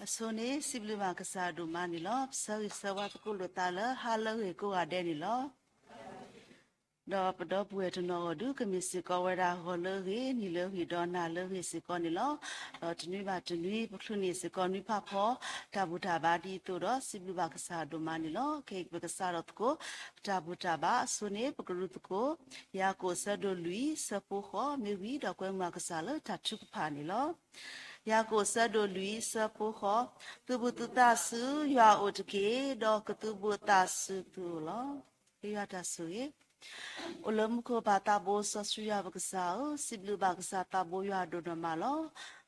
အဆိန့ၣ် စံးဘျုးဘၣ်ကစၢ်ဒိၣ်မးန့ၣ်လီၤ. ပဆၢဂ့ၤဆၢဝါသကိးလိာ်သးလၢဟါလၢအဂ့ၤကိးဂၤဒဲးန့ၣ်လီၤ. ဒီးပဒီပုၢ်ဝဲၢ်တနီၤဂီၢ်ဒုး ကမ့ၢ်စ့ၢ်ကီးဝဲဒၣ်ဂီၤလၢအဂ့ၤ, နံၤလၢအဂ့ၤ, ဒီးနၤလၢအဂ့ၤစ့ၢ်ကီးန့ၣ်လီၤ. ဒီးတနွံဘၣ်တနွံ ပချုးန့ၢ်စ့ၢ်ကီးနွံဖးဖီ တၢ်ဘူၣ်တၢ်ဘါဒ်သိးဒီး စံးဘျုးဘၣ်ကစၢ်ဒိၣ်မးန့ၣ်လီၤ. ခဲအံၤပကစးထီၣ်သကိး ပတၢ်ဘူၣ်တၢ်ဘါအဆိန့ၣ် ပကရူၢ်သကိး ယၤကိာ်အဆၢဒိၣ်လွံၢ် ဆၢဖိဃိး မ့ၢ်ဝံၤဒီးကွဲမုာ်ကစၢ်လၢတၢ်ထုကဖၣ်န့ၣ်လီၤ. ယၤကိာ်အဆၢဒိၣ်လွံၢ် ဆၢဖိဃိး, သုးဘူးသုသးဆူယွၤအအိၣ်တက့ၢ်, ဒီးကသူဘိးသးဆူသုအိၣ်လီၤ. ယွၤတၢ်ဆိၣ်ဂ့ၤ အိၣ်လၢမူခိၣ်ပၢ်သးဘိစီဆှံယွၤပကစၢ်ဧၢ, စံးဘျုးဘၣ်ကစၢ်သးဘိယွၤဒိၣ်နီၢ်မးလီၤ.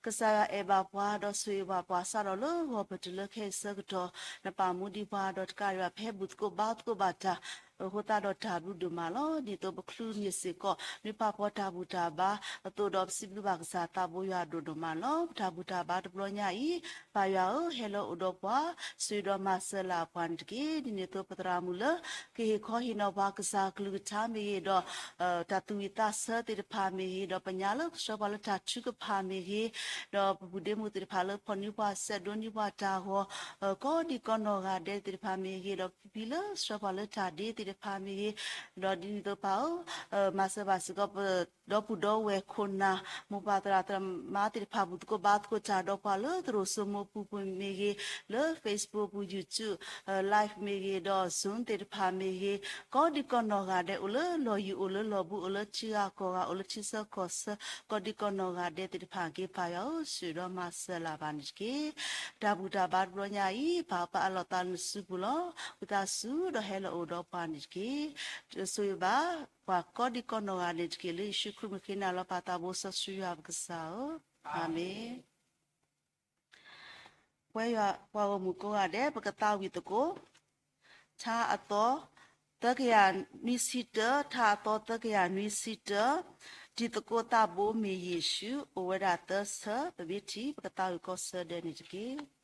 ကစၢ်ယွၤအဲၣ်ဘၣ်ပှၤ ဒီးဆိၣ်ဂ့ၤဘၣ်ပှၤစးထီၣ်လၢဂီၤဖဲတုၤလၢခဲအံၤဆၢကတီၢ်, နပာ်မူဒံးပှၤဒီးတကးဒံးဘၣ်ဖဲဘူးသကိးဘါသကိးဘၣ်တၢ် အဃိသတးဒီးတၢ်ဘျုးဒိၣ်မးလီၤ. ဒ်သိးပချုးန့ၢ်စ့ၢ်ကီး နွံဖးဖီတၢ်ဘူၣ်တၢ်ဘါအသိးဒီး ပစံးဘျုးဘၣ်ကစၢ်သးဘိယွၤဒိၣ်နီၢ်မးလီၤ. ပတၢ်ဘူၣ်တၢ်ဘါတဘျီညါအံၤ, ပၢ်ယွၤဧၢ, ဟဲလၢအိၣ်ဒီးပှၤ, ဆိၣ်ဂ့ၤဒီးမၤစၢၤလၢ်ပှၤန့ၣ်တက့ၢ်. ဒ်န့ၣ်အသိးပသရၣ်မုၣ်လၢ ကဟ့ၣ်ခီဟ့ၣ်နီၤပှၤကစၢ်ကလုၢ်ကထါမ့ၢ်ဂ့ၤဒီး တၢ်သူၣ်ဝံၣ်သးဆၢသ့ၣ်တဖၣ်မ့ၢ်ဂ့ၤ, ဒီးပညါလၢကဆှၢပှၤလၢတၢ်ထုကဖၣ်မ့ၢ်ဂ့ၤ, ဒီးပပုၢ်ဒ့မုၣ်သ့ၣ်တဖၣ်လၢဖီၣ်န့ၢ်ပှၤစဲးဒိးန့ၢ်ပှၤတၢ်ဂီၤ ကိးဒံးကိးနီၢ်ဂၤဒဲးသ့ၣ်တဖၣ်မ့ၢ်ဂ့ၤ, ဒီးဖံဖံလၢဆှၢပှၤလၢတၢ်ဒ့သ့ၣ်တဖၣ်မ့ၢ်ဂ့ၤ, ဒီးဒ်န့ၣ်အသိးပၢ်ဧၢ, မၤစၢၤဘၣ်စ့ၢ်ကီးပဒီပုၢ်ဒီဝဲၢ်ခိၣ်နၢ် မိၢ်ပၢ်သရၣ်သမါသ့ၣ်တဖၣ် ဘူၣ်သကိးဘါသကိးတၢ်ဒီးပှၤလၢသရိာ်စိမိၢ်ပူၤပူၤမ့ၢ်ဂ့ၤ, လၢ Facebook ပူၤ YouTube live မ့ၢ်ဂ့ၤ, ဒီး Zoom သ့ၣ်တဖၣ်မ့ၢ်ဂ့ၤ, ကိးဒံးကိးနီၢ်ဂၤဒဲး အိၣ်လၢလီၢ်ယံၤ အိၣ်လၢလီၢ်ဘူး အိၣ်လၢထံဂၤကီၢ်ဂၤ အိၣ်လၢထံဆၢကီၢ်ဆၢ ကိးဒံးကိးနီၢ်ဂၤဒဲးသ့ၣ်တဖၣ်က့ၤ ပၢ်ယွၤဧၢ, ဆိၣ်ဂ့ၤဒီးမၤစၢၤလၢ်ဘၣ်န့ၣ်တက့ၢ်. ပတၢ်ဘူၣ်တၢ်ဘါတဘျီညါအံၤ ပၢ်ပာ်အးလီၤသးလၢနစုပူၤလီၤ. ဝံသးစူၤဒီးဟဲလီၤအိၣ်ဒီးပှၤန့ၣ်တက့ၢ်. ဆိၣ်ဂ့ၤဘၣ်ပှၤကိးဒံးကိးနီၢ်ဂၤန့ၣ်တက့ၢ်. လၢယ့ၣ်ၡူးခရံာ်မုၢ်ဃ့နၤလီၤ ပၢ်သးဘိစီဆှံယွၤပကစၢ်ဧၢ, အၤမ့ၣ်. ပဝဲပှၤဂီၢ်မုၢ်ကိးဂၤဒဲး ပကသးဝံၣ်သကိး ထါအသီ သၢကယၤနွံဆံတၢ, ထါအသီ သၢကယၤနွံဆံတၢ, တံၤသကိးသးဘိမ့ၢ်ယ့ၣ်ၡူး အိၣ်ဝဲဒၣ်သၢဆၢ, ပမ့ၢ်ထံၣ် ပကသးဝံၣ်ကိးဆၢဒဲးန့ၣ်တက့ၢ်.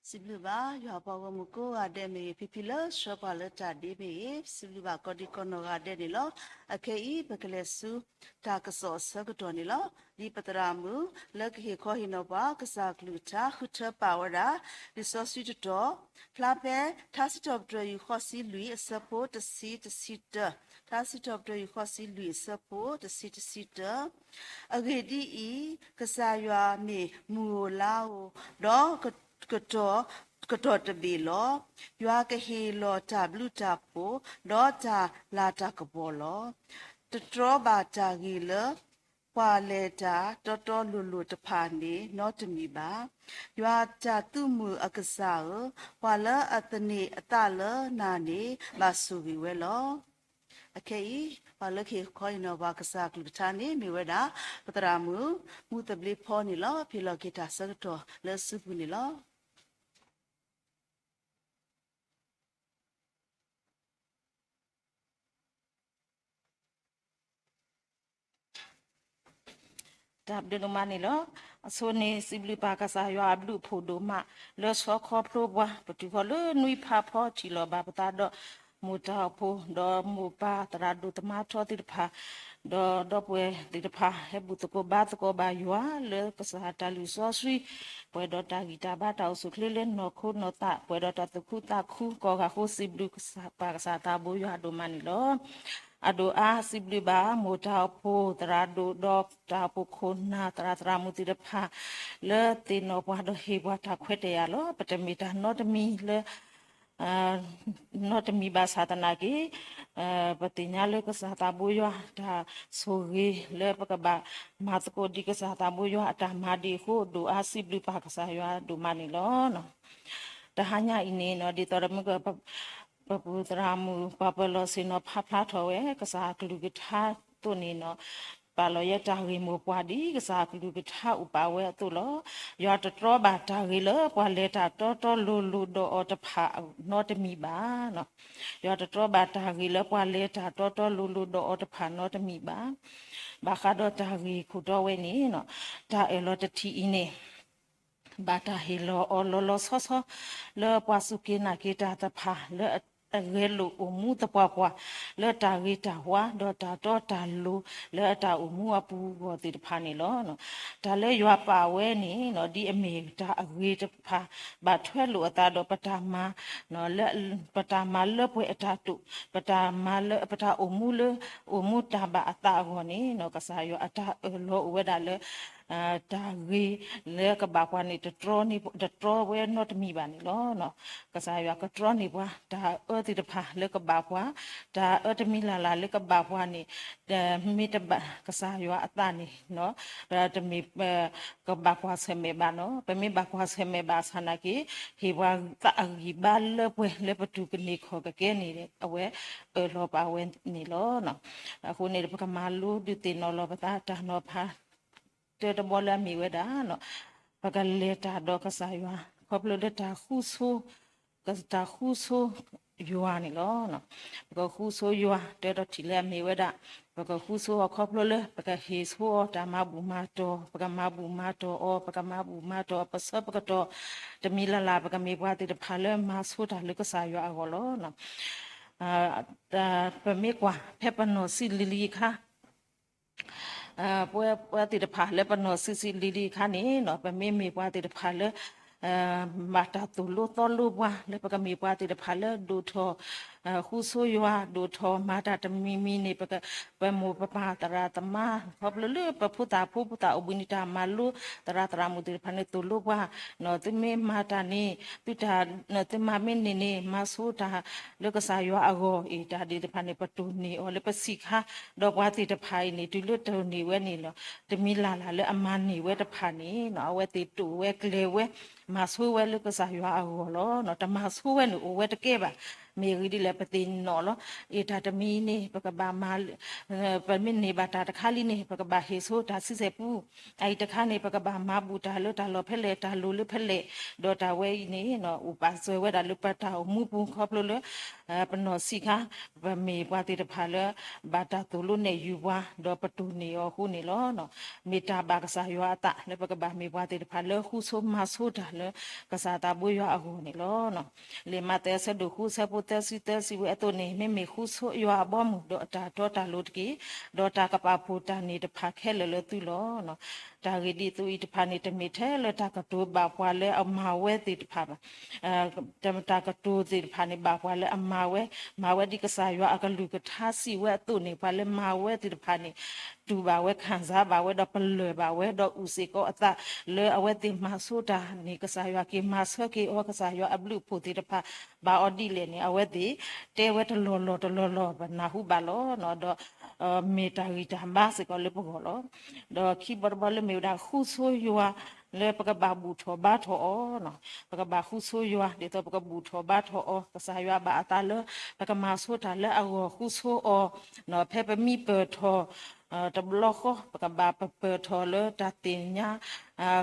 စံးဘျုးဘၣ် ယွၤပှၤဂီၢ်မုၢ်ကိးဂၤဒဲးမ့ၢ်ဂ့ၤ, ဖံဖံလၢဆှၢပှၤလၢတၢ်ဒ့မ့ၢ်ဂ့ၤ, စံးဘျုးဘၣ်ကိးဒံကိးနီၢ်ဂၤဒဲးန့ၣ်လီၤ. အခဲအံၤ ပကလဲၤဆူတၢ်ကစီၣ်အဆၢကတီၢ်န့ၣ်လီၤ. ဒ်ပသရၣ်မုၣ်လၢကဟ့ၣ်ခီဟ့ၣ်နီၤပှၤ ကစၢ်ကလုၢ်ကထါ ဃုထၢပာ်ဝဲဒၣ် လံာ်စီဆှံတတီၤ ဖျါဖဲ ထါစံးထီၣ်ပတြၢၤ ယူၢ်ဃိးဆံလွံၢ် အဆၢဖိတဆံတဆံတၢ, ထါစံးထီၣ်ပတြၢၤ ယူၢ်ဃိးဆံလွံၢ် အဆၢဖိတဆံတဆံတၢ. အဂ့ၢ်ဒ်အံၤ, ကစၢ်ယွၤမ့ၢ်မုၢ်ဧိၤလါဧိၤ, ဒီးကတီၢ်တဘ့ၣ်လီၤ. ယွၤကဟ့ၣ်လီၤတၢ်ဘျုးတၢ်ဖှိၣ်, ဒီးတၢ်လၤတၢ်ကပီၤလီၤ. တတြီဘၣ်တၢ်ဂ့ၤလၢ ပှၤလဲၤတၢ်တီတီလိၤလိၤတဖၣ်န့ၣ် နီတမံၤဘၣ်. ယွၤတၢ်သုးမုၢ်အကစၢ်ဧၢ, ပှၤလၢအသန့ၤအသးလၢနၤန့ၣ် ဘၣ်ဆိၣ်ဂ့ၤဝဲလီၤ. အခဲအံၤ ပှၤလၢကဟ့ၣ်ခီဟ့ၣ်နီၤပှၤကစၢ်ကလုၢ်ကထါန့ၣ် မ့ၢ်ဝဲဒၣ် ပသရၣ်မုၣ် မူသဘျ့ဖီန့ၣ်လီၤ. ဖံးလီၤက့ၤတၢ်ဆၢကတီၢ်လၢအစုပူၤန့ၣ်လီၤ. တၢ်ဘျုးဒိၣ်မးန့ၣ်လီၤ. အဆိန့ၣ် စံးဘျုးပၢ်ကစၢ်ယွၤအဘျုးအဖှိၣ်ဒိၣ်မး လၢဆီခီဖျိပှၤ ပတုၤဃီၤလၢနွံဖးဖီ ထံၣ်လီၤဘၣ်ပသးဒီး မိၢ်တၢ်အိၣ်ဖှိၣ် ဒီးမိၢ်ပၢ်သရၣ်ဒိၣ်သမါထီသ့ၣ်တဖၣ် ဒီးဒီပုၢ်ဝဲၢ်သ့ၣ်တဖၣ် ဟဲဘူၣ်သကိးဘါသကိးဘၣ်ယွၤ လၢကစၢ်တၢ်လုၢ်စီဆှံ ပှဲၤဒီးတၢ်ဂံၢ်တၢ်ဘါတၢ်အိၣ်ဆူၣ်အိၣ်ချ့လၢနီၢ်ခိနီၢ်သး ပှဲၤဒီးတၢ်သူၣ်ခုသးခုကိးဂၤအဃိ စံးဘျုးပၢ်ကစၢ်သးဘိယွၤဒိၣ်မးန့ၣ်လီၤ. အဒိၣ်အါစံးဘျုးဘၣ် မိၢ်တၢ်အိၣ်ဖှိၣ်သရၣ်ဒိၣ်ဒီးတၢ်အိၣ်ဖှိၣ်ခိၣ်နၢ်သရၣ်သရၣ်မုၣ်သ့ၣ်တဖၣ် လၢသ့ၣ်နီၣ်ပှၤဒီးဟ့ၣ်ပှၤတၢ်ခွဲးတၢ်ယာ်လီၤ. ပတမ့ၢ်တၢ်နီတမံၤလၢ နီတမံၤဘၣ်ဆၣ်သနာ်က့ ပသ့ၣ်ညါလၢကစၢ်သးဘိယွၤတၢ်ဆိၣ်ဂ့ၤလၢပကဘၣ်မၤသကိးဒ်ကစၢ်သးဘိယွၤအတၢ်မၤဒံးအဃိ ဒိၣ်အါစံးဘျုးပၢ်ကစၢ်ယွၤဒိၣ်မးန့ၣ်လီၤ. တဟါညါအံၤန့ၣ် ဒ်သိးဒီးမ့ၢ်က ပပူၤသရၣ်မုၣ် ပှၤပၢၤလီၢ်ဆ့ၣ်နီၤဖးဖျါထီၣ်ဝဲ ကစၢ်ကလုၢ်ကထါသိးန့ၣ်နီၤ ပာ်လီၤယဲတၢ်ဂ့ၢ်မိၢ်ပှၢ်ဒ်ကစၢ်ကလုၢ်ကထါအိၣ်ပာ်ဝဲအသိးလီၤ. ယွၤတတြီဘၣ်တၢ်ဂ့ၤလၢပှၤလဲၤတၢ်တီတီလိၤလိၤဒီးအီၤတဖၣ်နီတမံၤဘၣ်. ယွၤတတြီဘၣ်တၢ်ဂ့ၤလၢပှၤလဲၤတၢ်တီတီလိၤလိၤဒီးအီၤတဖၣ်နီတမံၤဘၣ်. ဘၣ်ဃးဒီးတၢ်ဂ့ၢ်ခိၣ်တီဝဲန့ၣ် တၢ်အၢၣ်လီၤတထံၣ်အံၤန့ၣ် ဘၣ်တၢ်ဟ့ၣ်လီၤအီၤလီၤလီၤဆီဆီ လၢပှၤစူၢ်က့ၤနာ်က့ၤတၢ်တဖၣ် လၢအဂဲၤလိာ်အိၣ်မူသပှၢ်ပှၢ် လၢတၢ်ဂ့ၤတၢ်ဝါ ဒီးတၢ်တီတၢ်လိၤ လၢအတၢ်အိၣ်မူအပူၤအဂီၢ်သ့ၣ်တဖၣ်န့ၣ်လီၤ. တၢ်လၢယွၤပာ်ဝဲန့ၣ် ဒ်အမ့ၢ်တၢ်အဂ့ၤတဖၣ် ဘၣ်ထွဲလိာ်အသးဒီးပတၢ်မၤ လၢပတၢ်မၤလၢပှဲၤအတၢ်တိာ် ပတၢ်မၤလၢပတၢ်အိၣ်မူလၢ အိၣ်မူတၢ်ဘၣ်အသးအဂီၢ်န့ၣ် ကစၢ်ယွၤအတၢ်အၢၣ်လီၤအိၣ်ဝဲဒၣ်လၢ တၢ်ဂ့ၤလၢကဘၣ်ပှၤန့ၣ် တတြီဝဲနီတမံၤဘၣ်န့ၣ်လီၤ. ကစၢ်ယွၤကတြီန့ၢ်ပှၤ တၢ်အၢသ့ၣ်တဖၣ်လၢကဘၣ်ပှၤ တၢ်အၢတမံၤလၢ်လၢ်လၢကဘၣ်ပှၤန့ၣ် မ့ၢ်တဘၣ်ကစၢ်ယွၤအသးန့ၣ် တမ့ၢ် ကဘၣ်ကွၢ်ဆၢၣ်မဲာ်ဘၣ်နီၤ. ပမ့ၢ်ဘၣ်ကွၢ်ဆၢၣ်မဲာ်ဘၣ်ဆၣ်နာ်က့ ဟ့ၣ်ပှၤသးအဂံၢ်ဘါလၢပှဲၤလၢပတုၤကန့ၢ်ခီၣ်ကကဲန့ၣ် အဝဲအၢၣ်လီၤပာ်ဝဲန့ၣ်လီၤ. အဃိန့ၣ် ပကမၤလိဒုးသ့ၣ်နီၣ်လီၤပသးတၢ်နီၤဖး တၢတဘီလၢအမ့ၢ်ဝဲဒၣ် ပကလဲၤတၢ်ဒီးကစၢ်ယွၤ ခီဖျိလၢတၢ်ဃူဆိ တၢ်ဃူဆိယွၤန့ၣ်လီၤ. ပကဃူဆိယွၤ တၢတထံၣ်လၢအမ့ၢ်ဝဲဒၣ် ပကဃူဆိအီၤခီဖျိလၢ ပကဟ့ၣ်ဆိအီၤတၢ်မၤဘူၣ်မၤတီၢ် ပကမၤဘူၣ်မၤတီၢ်အီၤ ပကမၤဘူၣ်မၤတီၢ်အီၤ ပဆၢပကတီၢ် တမံၤလၢ်လၢ် ပကမ့ၢ်ပှၤသ့ၣ်တဖၣ်လၢမၤဆိတၢ်လၢကစၢ်ယွၤအဂီၢ်လီၤ. ပမ့ၢ်ကွၢ်ဖဲပနီၢ်ဆံးလံၤလံၤအခါ ပဝဲပှၤသ့ၣ်တဖၣ်လၢပနီၢ်ဆံးဆံးလံၤလံၤအခါန့ၣ် ပမ့မ့ၢ်ပှၤသ့ၣ်တဖၣ်လၢ ဘၣ်တၢ်သိၣ်လိသီလိပှၤ လၢပကမ့ၢ်ပှၤသ့ၣ်တဖၣ်လၢဒိၣ်ထီၣ် ဃူဆိယွၤ ဒိၣ်ထီၣ်မၤတၢ်တမံၤမံၤန့ၣ် ပမိၢ်ပပၢ်သရၣ်သမါ ခီဖျိလၢပဖိသၣ်ဖိ ဖိသၣ်အိၣ်ဘှံးနံၤတၢ်မၤလိ သရၣ်သရၣ်မုၣ်သ့ၣ်တဖၣ်န့ၣ် သိၣ်လိပှၤ သုမ့ၢ်မၤတၢ်န့ၣ် သုတၢ် သုမၤမ့ၢ်န့ၢ်န့ၣ် မၤဆိတၢ်လၢကစၢ်ယွၤအဂီၢ်အံၤ တၢ်ဒ်သ့ၣ်တဖၣ်န့ၣ် ပတိၢ်န့ၢ်အီၤလၢပဆံးခါ ဒီးပှၤသ့ၣ်တဖၣ်အံၤန့ၣ် တုၤလၢတိၢ်န့ၢ်ဝဲန့ၣ်လီၤ. တမံၤလၢ်လၢ်လၢအမၤန့ၢ်ဝဲတဖၣ်န့ၣ် အဝဲသ့ၣ်တိၢ်ဝဲကျဲၤဝဲ မၤဆိဝဲလၢကစၢ်ယွၤအဂီၢ်လီၤ. တမၤဆိဝဲန့ၣ်အိၣ်ဝဲတကဲဘၣ်. မ့ၢ်အဂ့ၢ်ဒ်လဲၣ် ပသ့ၣ်နီၣ်လီၤ. အ့ တၢ်တမံၤန့ၣ် ပကဘၣ်မၤ ပမ့ၢ်န့ၢ်ဘၣ်တၢ်တခါလံန့ၣ် ပကဘၣ်ဟ့ၣ်ဆိတၢ်ဆံဆဲၣ်ပူ အအံၤတခါန့ၣ် ပကဘၣ်မၤဘူၣ်တၢ်လၢတၢ်လီၢ်ဖဲလဲၣ် တၢ်လိၤလၢဖဲလဲၣ် ဒီးတၢ်ဝဲအံၤန့ၣ် အိၣ်ပာ်စၢၤဝဲဒၣ်လၢပတၢ်အိၣ်မူပူၤ ခီဖျိလၢ ပနီၢ်ဆံးခါ, ပမ့ၢ်ပှၤသ့ၣ်တဖၣ်လၢ ဘၣ်တၢ်သိၣ်လိနဲၣ်ယုၤပှၤ ဒီးပတိၢ်န့ၢ်အီၤအဃိန့ၣ်လီၤ. မ့ၢ်တၢ်ဘၣ်ကစၢ်ယွၤအသးလၢပကဘၣ်မ့ၢ်ပှၤသ့ၣ်တဖၣ်လၢဃူဆိၣ်မၤဆိတၢ်လၢ ကစၢ်သးဘိယွၤအဂီၢ်န့ၣ်လီၤ. လံာ်မးသဲအဆၢဒိၣ်ဃုအဆၢဖိသၢဆံသၢစံးဝဲအသိးန့ၣ်, မ့မ့ၢ်ဃူဆိၣ်ယွၤအဘီအမုၢ် ဒီးအတၢ်တီတၢ်လိၤတက့ၢ်. ဒီးတၢ်ကပာ်ဖှိၣ်တၢ်န့ၣ်တဖၣ်ခဲလၢာ်လၢသုလီၤ. တၢ်ဂ့ၢ်ဒ်သိးအံၤတဖၣ်န့ၣ် တမ့ၢ်ထဲလၢတၢ်ကတိၤဘၣ်ပှၤလၢအမၤဝဲသ့ၣ်တဖၣ်ဘၣ်. တၢ်ကတိၤသ့ၣ်တဖၣ်န့ၣ် ဘၣ်ပှၤလၢအမၤဝဲ, မၤဝဲဒ်ကစၢ်ယွၤအကလုၢ်ကထါစံးဝဲအသိးန့ၣ်, ပှၤလၢမၤဝဲသ့ၣ်တဖၣ်န့ၣ် တူၢ်ဘၣ်ဝဲ ခံစား ဘၣ်ဝဲဒီးပလၢၢ်ဘၣ်ဝဲ ဒီးအုၣ်စ့ၢ်ကီးအသးလၢအဝဲသ့ၣ်မၤဆိတၢ်န့ၣ် ကစၢ်ယွၤက့ၤမၤဆၢက့ၤအီၤ, ကစၢ်ယွၤအဘျုးအဖှိၣ်သ့ၣ်တဖၣ်ဘၣ်အီၤဒ်လဲၣ်န့ၣ် အဝဲသ့ၣ်တဲဝဲတလီၢ်လီၢ်တလီၢ်လီၢ် ပနၢ်ဟူဘၣ်လီၤ. ဒီး မ့ၢ်တၢ်ဂံၢ်တၢ်ဘါစ့ၢ်ကီးလၢပဂီၢ်လီၤ. ဒီးခံဘီတဘီလၢမ့ၢ်ဝဲဒၣ်ဃူဆိၣ်ယွၤလၢပကဘၣ်ဘူၣ်ထီၣ်ဘါထီၣ်အီၤ, ပကဘၣ်ဃူဆိၣ်ယွၤ ဒ်သိးပကဘူၣ်ထီၣ်ဘါထီၣ်အီၤ, ကစၢ်ယွၤဘၣ်အသးလၢ ပကမၤဆိတၢ်လၢအဂီၢ်ဃူဆိၣ်အီၤ, ဖဲပမံပၢၢ်ထီၣ် တဘျီဃီ ပကဘၣ်ပပၢၢ်ထီၣ်လၢတၢ်သ့ၣ်ညါ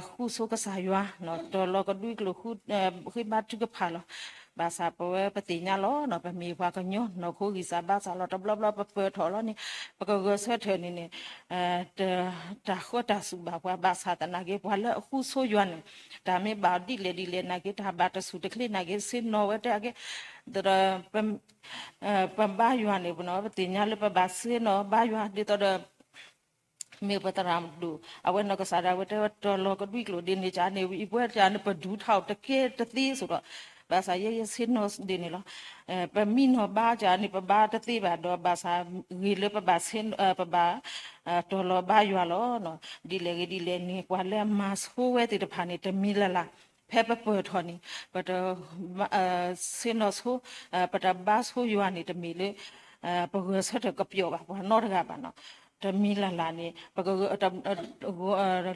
ဃူဆိၣ်ကစၢ်ယွၤ, တီၤလီၤကဒွံကျိာ် ဃ့ဘါထုကဖၣ်လီၤ. ဘၣ်ဆၣ်ပဝဲပသ့ၣ်ညါလီၤ, ပမ့ၢ်ပှၤကညီနီၢ်ခိဂံၢ်စၢ်ဘါစၢ်လီၤ. တဘျီဘျီပပၢၢ်ထီၣ်လီၤန့ၣ် ပကဂဲၤဆၢထၢၣ်န့ၣ်န့ၣ် တၢ်ဃၢတၢ်စူၣ်ဘၣ်ပှၤ ဘၣ်ဆၣ်သနာ်က့ ပှၤလၢအဃူဆိၣ်ယွၤန့ၣ် တၢ်မ့ၢ်ဘၣ်ဒ်လဲၣ်ဒ်လဲၣ်နာ်က့ တၢ်ဘၣ်တဆူၣ်တချ့နာ်က့ ဆ့ၣ်နီၤဝဲတၢ်အကဲ ဒီး ပဘါယွၤန့ၣ် ပသ့ၣ်ညါလၢပဘၣ်ဆ့ၣ်နီၤဘါယွၤ ဒ်သိးဒီး မ့ၢ်ပသရၣ်ဒိၣ် အဝဲနီၢ်ကစၢ်ဒၣ်ဝဲတဲဝဲ တီၤလီၤကဒွံကျိာ်ဒ်န့ၣ် ကန့ၣ် အံၤပဝဲန့ၣ် ပဒူထီၣ်တကဲတသ့စိဒီး ဘၣ်ဆၣ်ယဲယဆ့ၣ်နီၤဒ်န့ၣ်လီၤ. ပမံနီၤဘါကန့ၣ် ပဘါတသ့ဘၣ်ဒီး ဘၣ်ဆၣ်ဂ့ၤလၢပဘၣ်ဆ့ၣ် ပဘၣ် တီၤလီၤဘါယွၤလီၤ. ဒ်လဲၣ်ဂ့ၤဒ်လဲၣ်န့ၣ် ပှၤလၢအမၤဆိဝဲသ့ၣ်တဖၣ်န့ၣ် တမံၤလၢ်လၢ် ဖဲပပၢၢ်ထီၣ်န့ၣ် ပတ ဆ့ၣ်နီၤဆိ ပတဘါဆိယွၤန့ၣ် တမ့ၢ်လၢ ပဂဲၤဆၢထၢၣ်ကပျီၣ်ဘၣ်ပှၤနီတဂၤဘၣ်နီၤ. တမံၤလၢ်လၢ်န့ၣ် ပကဂဲၤ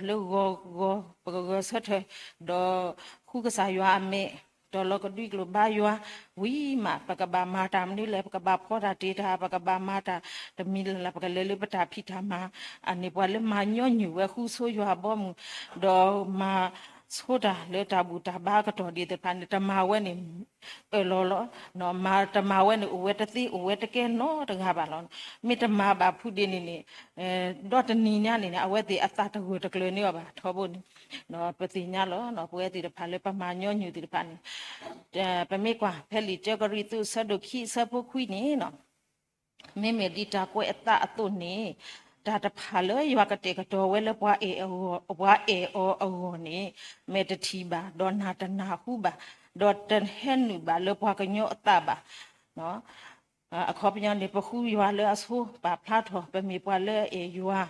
လၢဂီၤဂီၤ ပကဂဲၤဆၢထၢၣ် ဒီးဃုကစၢ်ယွၤအမဲာ် တီၤလီၤကဒွံကျိာ်ဘါယွၤ ဝံၤမး ပကဘၣ်မၤတၢ်မနုၤလဲၣ် ပကဘၣ်ဖီတၢ်တ့ၢ်တၢ် ပကဘၣ်မၤတၢ် တမံၤလၢ်လၢ် ပကလဲၤလၢပတၢ်ဖံးတၢ်မၤ အန့ၣ်ပှၤလၢမၤညီနုၢ်ဝဲဃူဆိယွၤအဘီအမုၢ် ဒီးမၤဆိတၢ်လၢတၢ်ဘူၣ်တၢ်ဘါအကတီၢ်ဒ်သ့ၣ်တဖၣ်န့ၣ် တမၤဝဲန့ၣ် အၢၣ်လီၤလီၤ. မၤတမၤဝဲန့ၣ် အိၣ်ဝဲတသ့ အိၣ်ဝဲတကဲနီတဂၤဘၣ်လီၤ. မ့ၢ်တမၤဘၣ်ဖုးဒ်န့ၣ်န့ၣ် ဒီတနံၤညါန့ၣ်န့ၣ် အဝဲသ့ၣ်အသးတဂၢၢ်တကျၢၤန့ၢ်အီၤဘၣ် ထီဘိန့ၣ် ပသ့ၣ်ညါလီၤ. ပဝဲသ့ၣ်တဖၣ်လၢပမၤညီနုၢ်သ့ၣ်တဖၣ်န့ၣ် ပမ့ၢ်ကွၢ် ဖဲလံာ်ကၠၢကရံၣ်သူး အဆၢဒိၣ်ခံ အဆၢဖိခွံန့ၣ် မ့မ့ၢ်ဒ်တၢ်ကွဲးအသးအသိးန့ၣ် တၢ်တဖၣ်လၢယွၤကတဲာ်ကတီၤဝဲလၢပှၤအဲၣ်အဂီၢ် ပှၤအဲၣ်အီၤအဂီၢ်န့ၣ် မ့ၢ်တထံၣ်ဘၣ် ဒီးနၢ်တနၢ်ဟူဘၣ် ဒီးတဟဲနုာ်ဘၣ်လၢပှၤကညီအသးဘၣ် အခီပညီန့ၣ် ပဃူယွၤလၢအဆိ ပာ်ဖျါထီၣ် ပမ့ၢ်ပှၤလၢအအဲၣ်ယွၤ,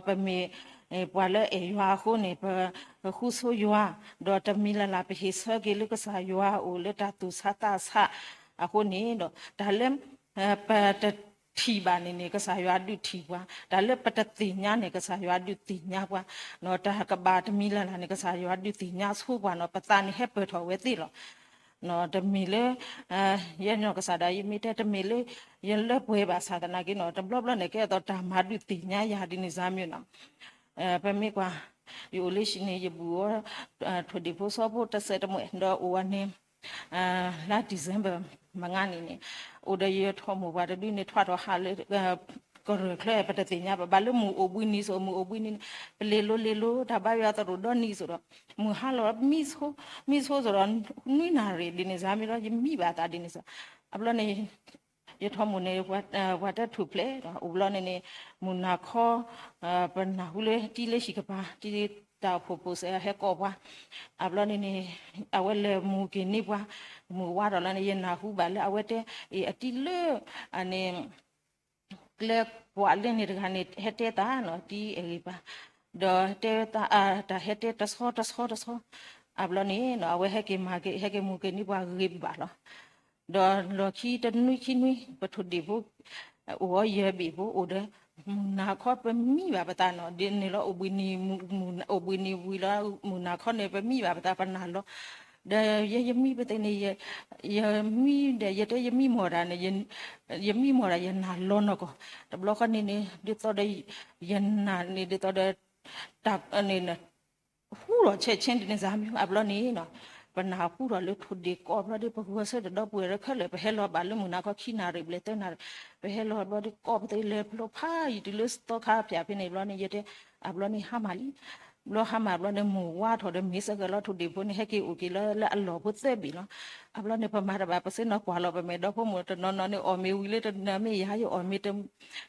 ပမ့ၢ်ပှၤလၢအအဲၣ်ယွၤအဃိန့ၣ် ပဃူဆိယွၤ, ဒီးတမံၤလၢ်လၢ် ပဟ့ၣ်ဆၢက့ၤလၢကစၢ်ယွၤအအိၣ်လၢတၢ်သူၣ်ဆးသးဆးအဃိန့ၣ်ဒီး တၢ်လၢ ပတထံၣ်ဘၣ်န့ၣ်န့ၣ် ကစၢ်ယွၤဒုးထံၣ်ပှၤ, တၢ်လၢပတသ့ၣ်ညါန့ၣ် ကစၢ်ယွၤဒုးသ့ၣ်ညါပှၤ, တၢ်ကဘၣ်တမံၤလၢ်လၢ်န့ၣ် ကစၢ်ယွၤဒုးသ့ၣ်ညါဆိပှၤနီၤ, ပသးန့ၣ်ဟဲပၢၢ်ထီၣ်ဝဲသ့လီၤ. တမ့ၢ်လၢ ယဲနီၢ်ကစၢ်ဒၣ် ယမ့ၢ်တဲတမ့ၢ်လၢ ယလၢပှဲၤဘၣ်ဆၣ်သနာ်က့နီၤ, တဘျီဘျီန့ၣ် ကဲအသိးတၢ်မၤဒုးသ့ၣ်ညါယၤဒ်န့ၣ်စၢ်မ့ၢ်နီၤ, ပမ့ၢ်ကွၢ် ယအိၣ်လၢဟံၣ်န့ၣ် ယဘူၣ်အီၤ ထိၣ်ဒ့ၣ်ဖိစီဖိတစဲးတမှဲာ် ဒီးအိၣ်ဝဲန့ၣ် လါ December မုၢ်နံၤန့ၣ်န့ၣ် အိၣ်ဒီးယထီၣ်မိၢ်ပှၢ်တဒုန့ၣ် ထွဲထီၣ်ဟးလၢ ကရၢၢ်ချၢ ပတသ့ၣ်ညါဘၣ် ဘၣ်လၢမုၢ်အိၣ်ဘှံးနံၤစိၤ မုၢ်အိၣ်ဘှံးနံၤန့ၣ် ပလဲၤလိၤလဲၤလိၤ တၢ်ဘါယွၤသရိာ်ဒီနံၤစိၤဒီး မုၢ်ဟါလီၤ မံဆိ မံဆိစိၤဒီး နွံနၣ်ရံၣ်ဒ်န့ၣ်စၢ်မ့ၢ်ဒီး ယမံဘၣ်သးဒ်န့ၣ်စၢ်, အဘျီန့ၣ် ယထီၣ်မိၢ်န့ၣ် ပှၤတဲထူၣ်ဖျဲးဒီး အိၣ်ဘျီန့ၣ်န့ၣ် မုၢ်နၤခီ ပနၢ်ဟူလၢတံၤလၢဟံၣ်ကပၤ တံၤတၢ်အိၣ်ဖှိၣ်ဖိစဲးဟဲကိးပှၤ, အဘျီန့ၣ်န့ၣ် အဝဲလဲၤမူၤက့ၤန့ၢ်ပှၤ, မုၢ်ဝါထီၣ်လီၤန့ၣ် ယနၢ်ဟူဘၣ်လၢအဝဲတဲ အံၤအတံၤလၢ အန့ၣ် ကျဲပှၤလၢန့ၣ်တဂၤန့ၣ် ဟဲတဲသးနီၤ တံၤအဂ့ၢ်ပၢ်, ဒီးတဲသး တၢ်ဟဲတဲတဆီတဆီတဆီ, အဘျီန့ၣ်နီၤ အဝဲဟဲက့ၤမၤက့ၤ ဟဲက့ၤမူၤက့ၤန့ၢ်ပှၤဂ့ၤဘၣ်လီၤ. ဒီးလီၢ်ခံတနွံခံနွံ ပထိၣ်ဒ့ၣ်ဖိ အိၣ်အီၤယဲၢ်ဘ့ၣ်ဖိအိၣ်ဒီး မုၢ်နၤခီပမံဘၣ်ပသးနီၤ ဒ်န့ၣ်လီၤ အိၣ်ဘှံးနံၤ အိၣ်ဘှံးနံၤဝံၤလီၤ မုၢ်နၤခီန့ၣ် ပမံဘၣ်ပသးပနၢ်လီၤ, ဒီးယဲယမံပသ့ၣ်န့ၣ် ယမံဒီး ယတဲယမံမီၢ်တၢ်န့ၣ် ယမံမီၢ်တၢ် ယနၢ်လီၤနီၢ်ကီၢ်, တဘျီဃီန့ၣ်န့ၣ် ဒ်သိးဒီး ယနၢ်န့ၣ် ဒ်သိးဒီး တၢ်န့ၣ် ဟူလီၤဆဲးဆဲးဒ်န့ၣ်စၢ်မ့ၢ် အဘျီန့ၣ်နီၤ ပနၢ်ဟူထီၣ်လၢထိၣ်ဒ့ၣ်ကိးဘျီဒီး ပဂီၤဆၢဒီး ဒီပုၢ်ဝဲၢ်ခဲလၢာ် ပဟဲလီၤဘၣ်လၢမုၢ်နၤခီ ခံနၣ်ရံၣ်ဘျဲၣ်သၢနၣ်ရံၣ်, ပဟဲလီၤဘျီဒီး ကိးပသ့လဲၤဖျိဖးယံၤတုၤလၢသီခါဖၠၣ်ဖဲန့ၣ်ဘျီန့ၣ် ယတဲ အဘျီန့ၣ်ဟါမၢ်လံ. ဘျီဟါမၢ်ဘျီန့ၣ် မိၢ်ဝါထီၣ်ဒီး မ့ၢ်စ့ၢ်ကီးလီၤ ထိၣ်ဒ့ၣ်ဖိန့ၣ် ဟဲက့ၤအိၣ်က့ၤလၢ လၢအလီၢ်ဖိသၢဘ့ၣ်လီၤ. အဘျီန့ၣ် ပမၤတဘၣ် ပဆ့ၣ်နီၤကွၢ်လီၤ ပမဲာ်ဒီဖိမိၢ်တနီၤနီၤန့ၣ် အီၣ်မ့ၤဝံၤလၢတနၢၤမ့ၢ်ယၤ ယအီၣ်မ့ၤ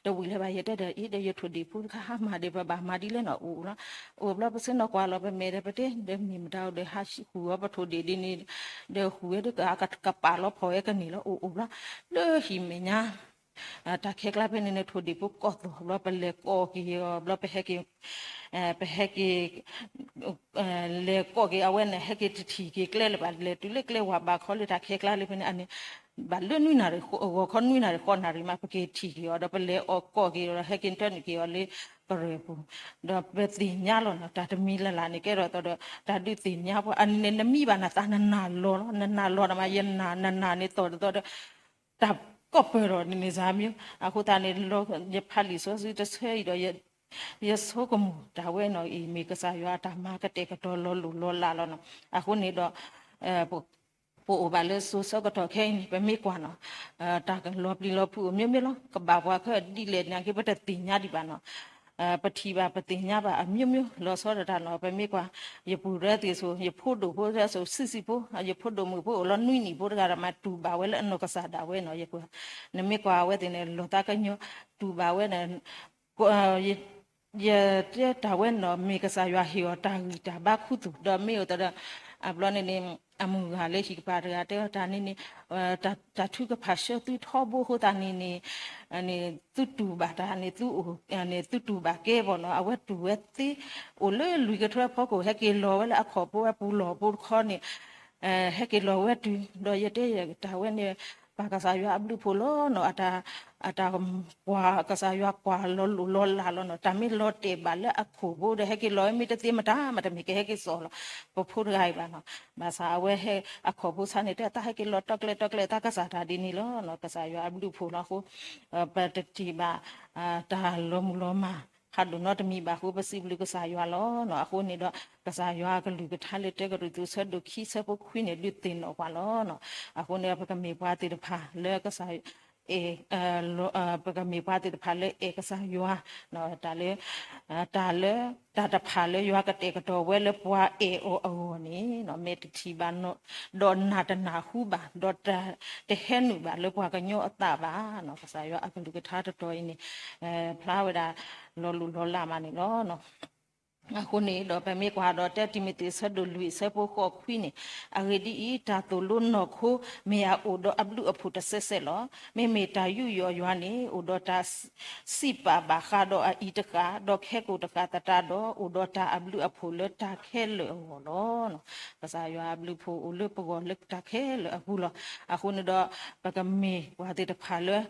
တဝံၤလၢၤဘၣ် ယတဲဒီး အံၤဒီး ယထိၣ်ဒ့ၣ်ဖိတခါဟါမၢ်ဒီး ပဘၣ်မၤဒ်လဲၣ်နီၤ အိၣ်လီၤ. အိၣ်ဘျီ ပဆ့ၣ်နီၤကွၢ်လီၤ ပမဲာ်ဒီး ပတဲဒီး မ့ၢ်မတၤအိၣ်ဒီး ဟးဃုာ်အီၤပထိၣ်ဒ့ၣ်ဒ်န့ၣ် ဒီးဃုာ်ဝဲဒီး ကပာ်လီၤဖီၣ်ဝဲကန့ၢ်လီၤ အိၣ်အိၣ်ဘျီ လၢဟံၣ်မဲာ်ညါ တၢ်ခဲကျါဖဲန့ၣ်န့ၣ် ထိၣ်ဒ့ၣ်ဖိကိးသီၣ်ဘျီ ပလဲၤကိးက့ၤအီၤဘျီ ပဟဲက့ၤ ပဟဲက့ၤ လဲၤကိးက့ၤအဝဲန့ၣ် ဟဲက့ၤတထံၣ်က့ၤကျဲလၢၤဘၣ် လဲၤတုၤလၢကျဲဝၤဘၣ်ခီလၢတၢ်ခဲကျါလၢဖဲန့ၣ် အန့ၣ် ဘၣ်လၢနွံနၣ်ရံၣ် ဂီၤခီနွံနၣ်ရံၣ် ဃိးနၣ်ရံၣ်မး ပက့ၤထံၣ်က့ၤအီၤဒီး ပလဲၤအီၤကိးက့ၤအီၤဒီး ဟဲက့ၤတၢ်နုာ်က့ၤအီၤလၢပရၢၢ်ပူၤ ဒီးပသ့ၣ်ညါလီၤနီၤ တၢ်တမံၤလၢ်လၢ်န့ၣ် ကဲထီၣ်သီဒီး တၢ်ဒုးသ့ၣ်ညါပှၤ အန့ၣ်န့ၣ် နမံဘၣ်နသး နနာ်လီၤလီၤ နနာ်လီၤနမး ယနာ် နနာ်န့ၣ်သီၣ်တသီဒီး တၢ်ကီၢ်ပၢၢ်ထီၣ်န့ၣ်န့ၣ် စၢ်မံ အဃိသတးန့ၣ် ယဖးလံာ်စီဆှံတဆၢအံၤဒီး ယဆိကမိၣ်တၢ်ဝဲနီၤအံၤ မ့ၢ်ကစၢ်ယွၤအတၢ်မၤကတဲာ်ကတီၤလီၤလိၢ်လီၤလးလီၤနီၤ. အဃိန့ၣ်ဒီး ပအိၣ်ဘၣ်လၢစိၤဆၢကတီၢ်ခဲအံၤန့ၣ် ပမ့ၢ်ကွၢ်နီၤ တၢ်လီၤပျံၤလီၤဖုးအမျိုးမျိုးလီၤ. ကဘၣ်ပှၤခဲဒ်လဲၣ်န့ၣ်က့ ပတသ့ၣ်ညါဒံးဘၣ်နီၤ. ပထံၣ်ဘၣ်ပသ့ၣ်ညါဘၣ်အမျိုးမျိုး လီၤဆီဒၣ်တၢ်နီၤ. ပမ့ၢ်ကွၢ် ယပုၢ်ရဲသ့ၣ်စိၤ ယဖိဒိၣ်ဖိသ့ၣ်စိၤ ဆံးဆံးဖိ ယဖိဒိၣ်မုၣ်ဖိအိၣ်လီၤနွံနံၣ်ဖိတဂၤဒီး မၤတူၢ်ဘၣ်ဝဲလၢအနီၢ်ကစၢ်ဒၣ်ဝဲနီၤ. ယကွၢ် နမ့ၢ်ကွၢ်အဝဲသ့ၣ်န့ၣ် လီၤသးကညီၤ တူၢ်ဘၣ်ဝဲန့ၣ် ယတဲတၢ်ဝဲနီၤ မ့ၢ်ကစၢ်ယွၤဟ့ၣ်အီၤတၢ်ဂံၢ်တၢ်ဘါခူသူၣ် ဒီးမ့ၢ်အိၣ်သးဒီး အဘျီန့ၣ်န့ၣ် အမုၢ်ဂၤလၢဟံၣ်ကပၤတဂၤတဲအီၤ တၢ်န့ၣ်န့ၣ် တၢ်ထုကဖၣ်ဆှၢသုထီဘိအဃိသတးန့ၣ်န့ၣ် သုတူၢ်ဘၣ်တၢ်န့ၣ် သုအိၣ်န့ၣ် သုတူၢ်ဘၣ်ကဲဘၣ်နီၤ. အဝဲတူၢ်ဝဲသ့ အိၣ်လၢလွံၢ်ကထၢဖီခိၣ် ဟဲက့ၤလီၤဝဲလၢအခီၣ်ဖိအပူၤလီၢ်ဖိတခီန့ၣ် ဟဲက့ၤလီၤဝဲတုၤ ဒီးယတဲတၢ်ဝဲန့ၣ် ပၢ်ကစၢ်ယွၤအဘျုးအဖှိၣ်လီၤနီၤ. အတၢ် အတၢ်ကွၢ်ကစၢ်ယွၤကွၢ်လီၤလိၢ်လီၤလးလီၤနီၤ. တၢ်မ့ၢ်လီၤတဲာ်ဘၣ်လၢအခီၣ်ဖိဒီး ဟဲက့ၤလီၤဝဲမ့ၢ်တသ့မတၤ မ့တမ့ၢ်ကဟဲက့ၤစိာ်လီၤ ပဖိတဂၤအံၤဘၣ်နီၤ. ဘၣ်ဆၣ်အဝဲဟဲအခီၣ်ဖိဆါန့ၣ် တဲတၢ်ဟဲက့ၤလီၤတီကျဲတီကျဲတၢ်ကစၢ်တၢ်ဒ်န့ၣ်လီၤနီၤ. ကစၢ်ယွၤအဘျုးအဖှိၣ်လီၤအဃိ ပတထံၣ်ဘၣ် တၢ်လီၤမုၢ်လီၤမၢ် ဖးဒိၣ်နီတမံၤဘၣ်အဃိ ပစံးဘျုးကစၢ်ယွၤလီၤနီၤ. အဃိန့ၣ်ဒီး ကစၢ်ယွၤအကလုၢ်ကထါလၢ တၢကရံၣ်သူးဆၢဒိၣ်ခံဆၢဖိခွံန့ၣ် ဒုးသ့ၣ်နီၣ်ပှၤလီၤနီၤ. အဃိန့ၣ် ပကမ့ၢ်ပှၤသ့ၣ်တဖၣ်လၢကစၢ် အဲၣ် ပကမ့ၢ်ပှၤသ့ၣ်တဖၣ်လၢအဲၣ်ကစၢ်ယွၤ တၢ်လၢ တၢ်လၢ တၢ်တဖၣ်လၢယွၤကတဲာ်ကတီၤဝဲလၢပှၤအဲၣ်အီၤအဂီၢ်န့ၣ် မ့ၢ်တထံၣ်ဘၣ် ဒီးနၢ်တနၢ်ဟူဘၣ် ဒီးတဟဲနုာ်ဘၣ်လၢပှၤကညီအသးဘၣ်နီၤ. ကစၢ်ယွၤအကလုၢ်ကထါတတီၤအံၤန့ၣ် ဖျါဝဲဒၣ် လီၤလိၢ်လီၤလးမးန့ၣ်လီၤ. အဃိန့ၣ်ဒီး ပမ့ၢ်ကွၢ်ဒီး တၢတံၤမသ့း ဆၢဒိၣ်လွံၢ်ဆၢဖိဃိးခွံန့ၣ်, အဂ့ၢ်ဒ်အံၤ, တၢ်သိၣ်လိနီၢ်ခိ မ့ၢ်အအိၣ်ဒီးအဘျုးအဖှိၣ်တစဲးစဲးလီၤ. မ့မ့ၢ်တၢ်ယူးယီၣ်ယွၤန့ၣ် အိၣ်ဒီးတၢ်စံးပာ်ဘၣ်ဃးဒီးအအံၤတဃၣ်, ဒီးခဲကိာ်တဃၣ်သတးဒီး အိၣ်ဒီးတၢ်အဘျုးအဖှိၣ်လၢတၢ်ခဲလၢာ်အဂီၢ်လီၤ. ကစၢ်ယွၤအဘျုးအဖှိၣ်အိၣ်လၢပဂီၢ်လၢတၢ်ခဲလၢာ်အပူၤလီၤ. အဃိန့ၣ်ဒီး ပကမ့ၢ်ပှၤသ့ၣ်တဖၣ်လၢ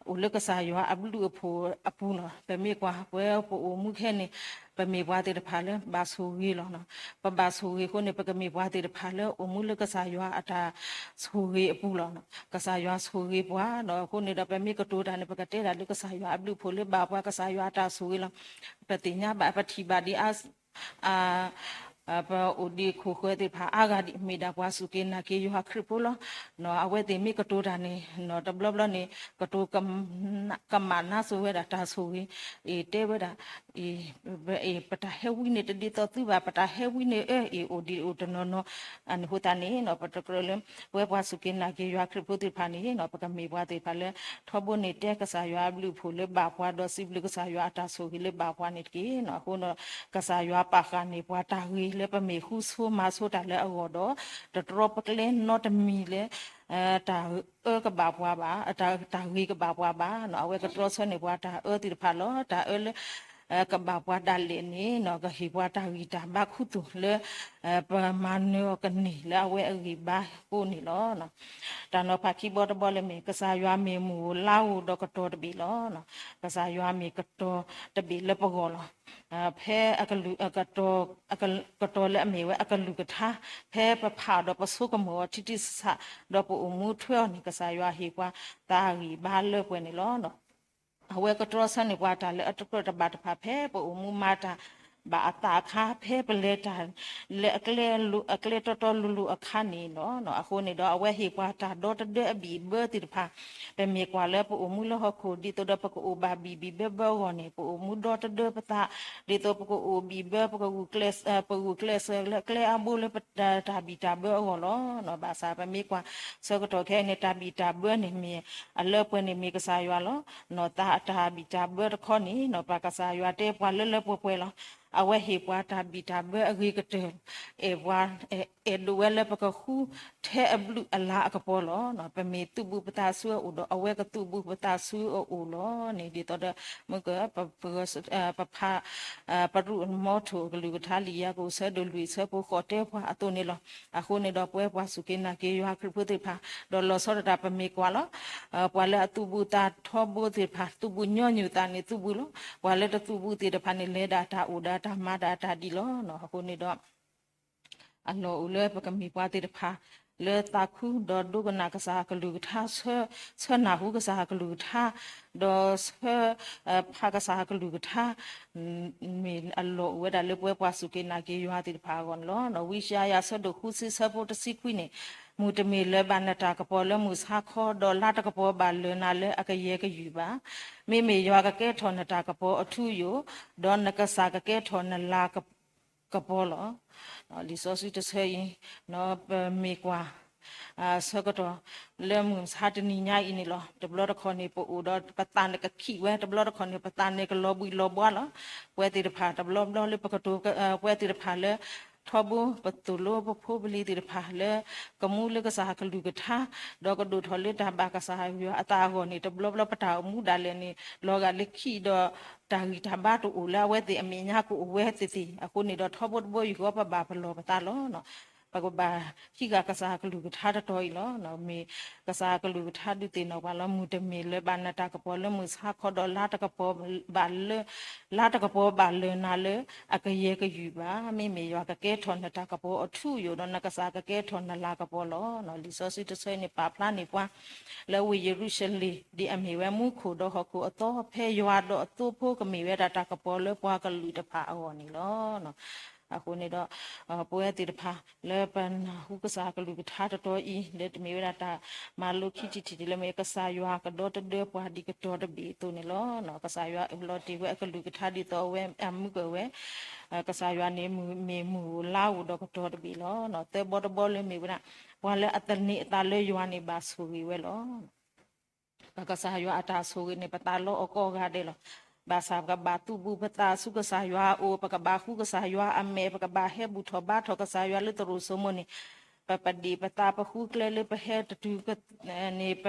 အိၣ်လၢကစၢ်ယွၤအဘျုးအဖှိၣ်အပူၤလီၤ. ပမ့ၢ်ကွၢ်ပဝဲပအိၣ်မူခဲန့ၣ် ပမ့ၢ်ပှၤသ့ၣ်တဖၣ်လၢဘၣ်ဆိၣ်ဂ့ၤလီၤ. ပဘၣ်ဆိၣ်ဂ့ၤအဃိန့ၣ် ပကမ့ၢ်ပှၤသ့ၣ်တဖၣ်လၢအိၣ်မူလၢကစၢ်ယွၤအတၢ်ဆိၣ်ဂ့ၤအပူၤလီၤ. ကစၢ်ယွၤဆိၣ်ဂ့ၤပှၤဒီး အဃိန့ၣ်ဒီး ပမ့ၢ်ကတိၤတၢ်န့ၣ် ပကတဲဒၣ်လၢကစၢ်ယွၤအဘျုးအဖှိၣ်လၢဘၣ်ပှၤ ကစၢ်ယွၤအတၢ်ဆိၣ်ဂ့ၤလီၤ. ပသ့ၣ်ညါဘၣ် ပထံၣ်ဘၣ်ဒ်အ ပအိၣ်ဒံးခိၣ်ဃၢၤသ့ၣ်တဖၣ်အါဂၤဒံး မ့ၢ်ဒၣ်ပှၤစူၢ်က့ၤနာ်က့ၤယွၤခရံာ်ဖိလီၤ. အဝဲသ့ၣ်မ့ၢ်ကတိၤတၢ်န့ၣ် တဘျီဘျီန့ၣ် ကတိၤ ကမၣ်နါစိၤဝဲဒၣ်တၢ်ဆိၣ်ဂ့ၤ အံၤတဲဝဲဒၣ် ပတၢ်ဟဲဝံန့ၣ်တဒ်သိးသုဘၣ်, ပတၢ်ဟဲဝံန့ၣ်အၢအံၤအိၣ်ဒံးအိၣ်တနီၤနီၤ, အန့ၣ်အဃိသတးန့ၣ် ပတကြၢးလၢ ပဝဲပှၤစူၢ်က့ၤနာ်က့ၤယွၤခရံာ်ဖိသ့ၣ်တဖၣ်န့ၣ် ပကမ့ၢ်ပှၤသ့ၣ်တဖၣ်လၢ ထီဘိန့ၣ်တဲကစၢ်ယွၤအဘျုးအဖှိၣ်လၢဘၣ်ပှၤ ဒီးစံးဘျုးကစၢ်ယွၤအတၢ်ဆိၣ်ဂ့ၤလၢဘၣ်ပှၤန့ၣ်တက့ၢ်. အဃိဒီး ကစၢ်ယွၤပာ်ဃာ်န့ၢ်ပှၤတၢ်ဂ့ၤလၢပမ့ၢ်ဃုဆိမၤဆိတၢ်လၢအဂီၢ်ဒီး တတြီပကျဲနီတမံၤလၢ တၢ်အၢကဘၣ်ပှၤဘၣ်, တၢ်ဂ့ၤကဘၣ်ပှၤဘၣ်. အဝဲကတြီဆၢန့ၢ်ပှၤတၢ်အၢသ့ၣ်တဖၣ်လီၤ. တၢ်အၢလၢ ကဘၣ်ပှၤဒၣ်လဲာ်န့ၣ် ကဟ့ၣ်ပှၤတၢ်ဂံၢ်တၢ်ဘါခူသူၣ်လၢ ပမၤနၢၤအီၤကန့ၢ်လၢအဝဲအဂံၢ်ဘါအဃိန့ၣ်လီၤ. တၢ်နီၤဖးခံဘီတဘီလၢမ့ၢ် ကစၢ်ယွၤမ့ၢ်မုၢ်ဧိၤလါဧိၤဒီးကတီၤတဘ့ၣ်လီၤ. ကစၢ်ယွၤမ့ၢ်ကတီၤတဘ့ၣ်လၢပဂီၢ်လီၤ. ဖဲအကလုၢ် ကတီၤလၢအမ့ၢ်ဝဲအကလုၢ်ကထါ ဖဲပဖးဒီးပဆိကမိၣ်အီၤထံထံဆးဆး ဒီးပအိၣ်မူထွဲအီၤန့ၣ် ကစၢ်ယွၤဟ့ၣ်ပှၤတၢ်ဂံၢ်ဘါလၢပှဲၤန့ၣ်လီၤ. အဝဲကတြီဆၢန့ၢ်ပှၤတၢ်လၢအတကြၢးတဘၣ်တဖၣ် ဖဲပအိၣ်မူမၤတၢ် ဘၣ်အသးအခါ ဖဲပလဲၤတၢ်လၢအကျဲတီတီလိၤလိၤအခါန့ၣ်လီၤ. အဃိန့ၣ်ဒီး အဝဲဟ့ၣ်ပှၤတၢ်ဒီတဒၢအဘံၣ်အဘၢသ့ၣ်တဖၣ်, ပမ့ၢ်ကွၢ်လၢပအိၣ်မူလၢဟီၣ်ခိၣ် ဒ်သိးဒီးပကအိၣ်ဘၣ်ဘံၣ်ဘံၣ်ဘၢဘၢအဂီၢ်န့ၣ် ပအိၣ်မူဒီတဒၢပသး, ဒ်သိးပကအိၣ်ဘံၣ်ဘၢ ပကဂုာ်ကျဲး ပဂုာ်ကျဲးစၢးလၢကျဲအါဘိလၢတၢ်ဘံၣ်တၢ်ဘၢအဂီၢ်လီၤ. ဘၣ်ဆၣ်ပမ့ၢ်ကွၢ်ဆၢကတီၢ်ခဲအံၤန့ၣ် တၢ်ဘံၣ်တၢ်ဘၢန့ၣ်မ့ၢ် အလၢပှဲၤန့ၣ်မ့ၢ်ကစၢ်ယွၤလီၤ. နီၢ်သးအတၢ်ဘံၣ်တၢ်ဘၢတခီန့ၣ် နီၢ်ပၢ်ကစၢ်ယွၤတဲပှၤလၢလၢပှဲၤပှဲၤလီၤ. အဝဲဟ့ၣ်ပှၤတၢ်ဘံၣ်တၢ်ဘၢအဂ့ၤကတၢၢ်, အဲၣ်ပှၤ အဲၣ်ဒိးဝဲလၢပကဃုထဲအဘျုးအလၤအကပီၤလီၤ. ပမ့ၢ်သုးဘူးပသးဆူအအိၣ်ဒီး အဝဲကသုးဘူးပသးဆူအအိၣ်လီၤန့ၣ် ဒ်သိးဒီး မုၢ်က ပဖး ပရူးမီထိၣ်အကလုၢ်ကထါ လံာ်ယၤကိာ်ဆၢဒိၣ်လွံၢ်ဆၢဖိဃိးတဲပှၤအသိးန့ၣ်လီၤ. အဃိန့ၣ်ဒီး ပဝဲပှၤစူၢ်က့ၤနာ်က့ၤယွၤခရံာ်ဖိသ့ၣ်တဖၣ် ဒီးလီၤဆီဒၣ်တၢ်ပမ့ၢ်ကွၢ်လီၤ. ပှၤလၢအသုးဘူးသးထီဘိသ့ၣ်တဖၣ် သုးဘူးညီနုၢ်သးန့ၣ်သုးဘူးလီၤ. ပှၤလၢတသုးဘူးသ့ၣ်တဖၣ်န့ၣ် လဲၤဒၣ်တၢ်အိၣ်ဒီးတၢ်မၤဒၣ်တၢ်ဒ်လီၤ. အဃိန့ၣ်ဒီး အလီၢ်အိၣ်လၢပကမ့ၢ်ပှၤသ့ၣ်တဖၣ် လၢသးခုဒီးဒိကနၣ်ကစၢ်အကလုၢ်ကထါ, ဆၢနၢ်ဟူကစၢ်အကလုၢ်ကထါ, ဒီးဆၢ ဖးကစၢ်အကလုၢ်ကထါ မ့ၢ်အလီၢ်အိၣ်ဝဲဒၣ်လၢပဝဲပှၤစူၢ်က့ၤနာ်က့ၤယွၤသ့ၣ်တဖၣ်အဂီၢ်န့ၣ်လီၤ. ဝံယၡါယၤဆၢဒိၣ်ဃုဆံဆၢဖိတဆံခွံန့ၣ်, မုၢ်တမ့ၢ်လၢၤဘၣ်နတၢ်ကပီၤလၢမုၢ်ဆါခီ, ဒီးလါတကပီၤဘၣ်လၢၤနၤလၢအကယဲၢ်ကယုၢ်ဘၣ်. မ့မ့ၢ်ယွၤကကဲထီၣ်နတၢ်ကပီၤအထူအယိာ်, ဒီးနကစၢ်ကကဲထီၣ်နလၤကပီၤလီၤ. လံာ်စီဆှံတဆၢအံၤ ပမ့ၢ်ကွၢ် ဆၢကတီၢ်လၢမုၢ်မဆါတနံၤညါအံၤန့ၣ်လီၤ. တဘျီတခီၣ်န့ၣ် ပအိၣ်ဒီးပသးန့ၣ်ကခံးဝဲ, တဘျီတခီၣ်န့ၣ် ပသးန့ၣ်ကလီၤဘှံးလီၤဘှါလီၤ. ပဝဲသ့ၣ်တဖၣ် တဘျီဘျီလၢပကတိၤ ပဝဲသ့ၣ်တဖၣ်လၢ ထီဘိပသိၣ်လိပဖိပလံၤသ့ၣ်တဖၣ်လၢ ကမူလၢကစၢ်ကလုၢ်ကထါ ဒီးကဒိၣ်ထီၣ်လၢတၢ်ဘၣ်ကစၢ်ယွၤအသးအဂီၢ်န့ၣ် တဘျီဘျီပတၢ်အိၣ်မူဒၣ်လဲာ်န့ၣ် လီၤဂာ်လၢခံးဒီး တၢ်ဂံၢ်တၢ်ဘါတအိၣ်လၢအဝဲသ့ၣ်အမဲာ်ညါကအိၣ်ဝဲသ့ၣ်သ့ၣ်. အဃိန့ၣ်ဒီး ထီဘိတဘိယူၢ်ဃီ ပဘၣ်ပလီၢ်ပသးလီၤ. ပကဘၣ်ဟံးဃာ်ကစၢ်ကလုၢ်ကထါတတီၤအံၤလီၤ. မ့ၢ်ကစၢ်ကလုၢ်ကထါဒုးသ့ၣ်နီၣ်ပှၤလီၤ. မုၢ်တမ့ၢ်လၢၤဘၣ်နတၢ်ကပီၤလၢမုၢ်ဆါခီ, ဒီးလါတကပီၤဘၣ်လၢ လါတကပီၤဘၣ်လၢၤနၤလၢအကယဲၢ်ကယုၢ်ဘၣ်. မ့မ့ၢ်ယွၤကကဲထီၣ်နတၢ်ကပီၤအထူအယိာ်, ဒီးနကစၢ်ကကဲထီၣ်နလၤကပီၤလီၤ. လံာ်စီဆှံတဆၢအံၤန့ၣ် ပာ်ဖျါန့ၢ်ပှၤ လၢဝ့ၢ်ယရူၤၡလ့ၣ် ဒ်အမ့ၢ်ဝဲမူခိၣ်ဒီးဟီၣ်ခိၣ်အသီ, ဖဲယွၤဒီးအသိဖိကမ့ၢ်ဝဲဒၣ်တၢ်ကပီၤလၢပှၤကလုာ်တဖၣ်အဂီၢ်န့ၣ်လီၤ. အဃိန့ၣ်ဒီး ပဝဲသ့ၣ်တဖၣ် လၢပနၢ်ဟူကစၢ်ကလုၢ်ကထါတတီၤအံၤ လၢတမ့ၢ်ဝဲဒၣ်တၢ်မၤလိခံထံၣ်ထံၣ် လၢမ့ၢ်ကစၢ်ယွၤကဒီတဒၢပှၤဒ်ကတီၤတဘ့ၣ်အသိးန့ၣ်လီၤ. ကစၢ်ယွၤလီၤတ့ၢ်ဝဲအကလုၢ်ကထါဒ်သိးအဝဲအမုၢ်ကဝဲ ကစၢ်ယွၤန့ၣ်မ့ၢ်မုၢ်ဧိၤလါဧိၤဒီးကတီၤတဘ့ၣ်လီၤ. သၢဘီတဘီလၢမ့ၢ်ဝဲဒၣ် ပှၤလၢအသန့ၤအသးလၢယွၤန့ၣ် ဘၣ်ဆိၣ်ဂ့ၤဝဲလီၤ. ပကစၢ်ယွၤအတၢ်ဆိၣ်ဂ့ၤန့ၣ် ပသးလီအီၤကိးဂၤဒဲးလီၤ. ဘၣ်ဆၣ်ပကဘၣ်သူၣ်ဘူးပသးဆူကစၢ်ယွၤအအိၣ်, ပကဘၣ်ဃုကစၢ်ယွၤအမဲာ်, ပကဘၣ်ဟဲဘူၣ်ထီၣ်ဘါထီၣ်ကစၢ်ယွၤလၢသရိာ်စိမိၤန့ၣ်, ပပဒ့ၣ်ပသးပဃုကျဲလၢပဟဲတတုၤန့ၣ် ပ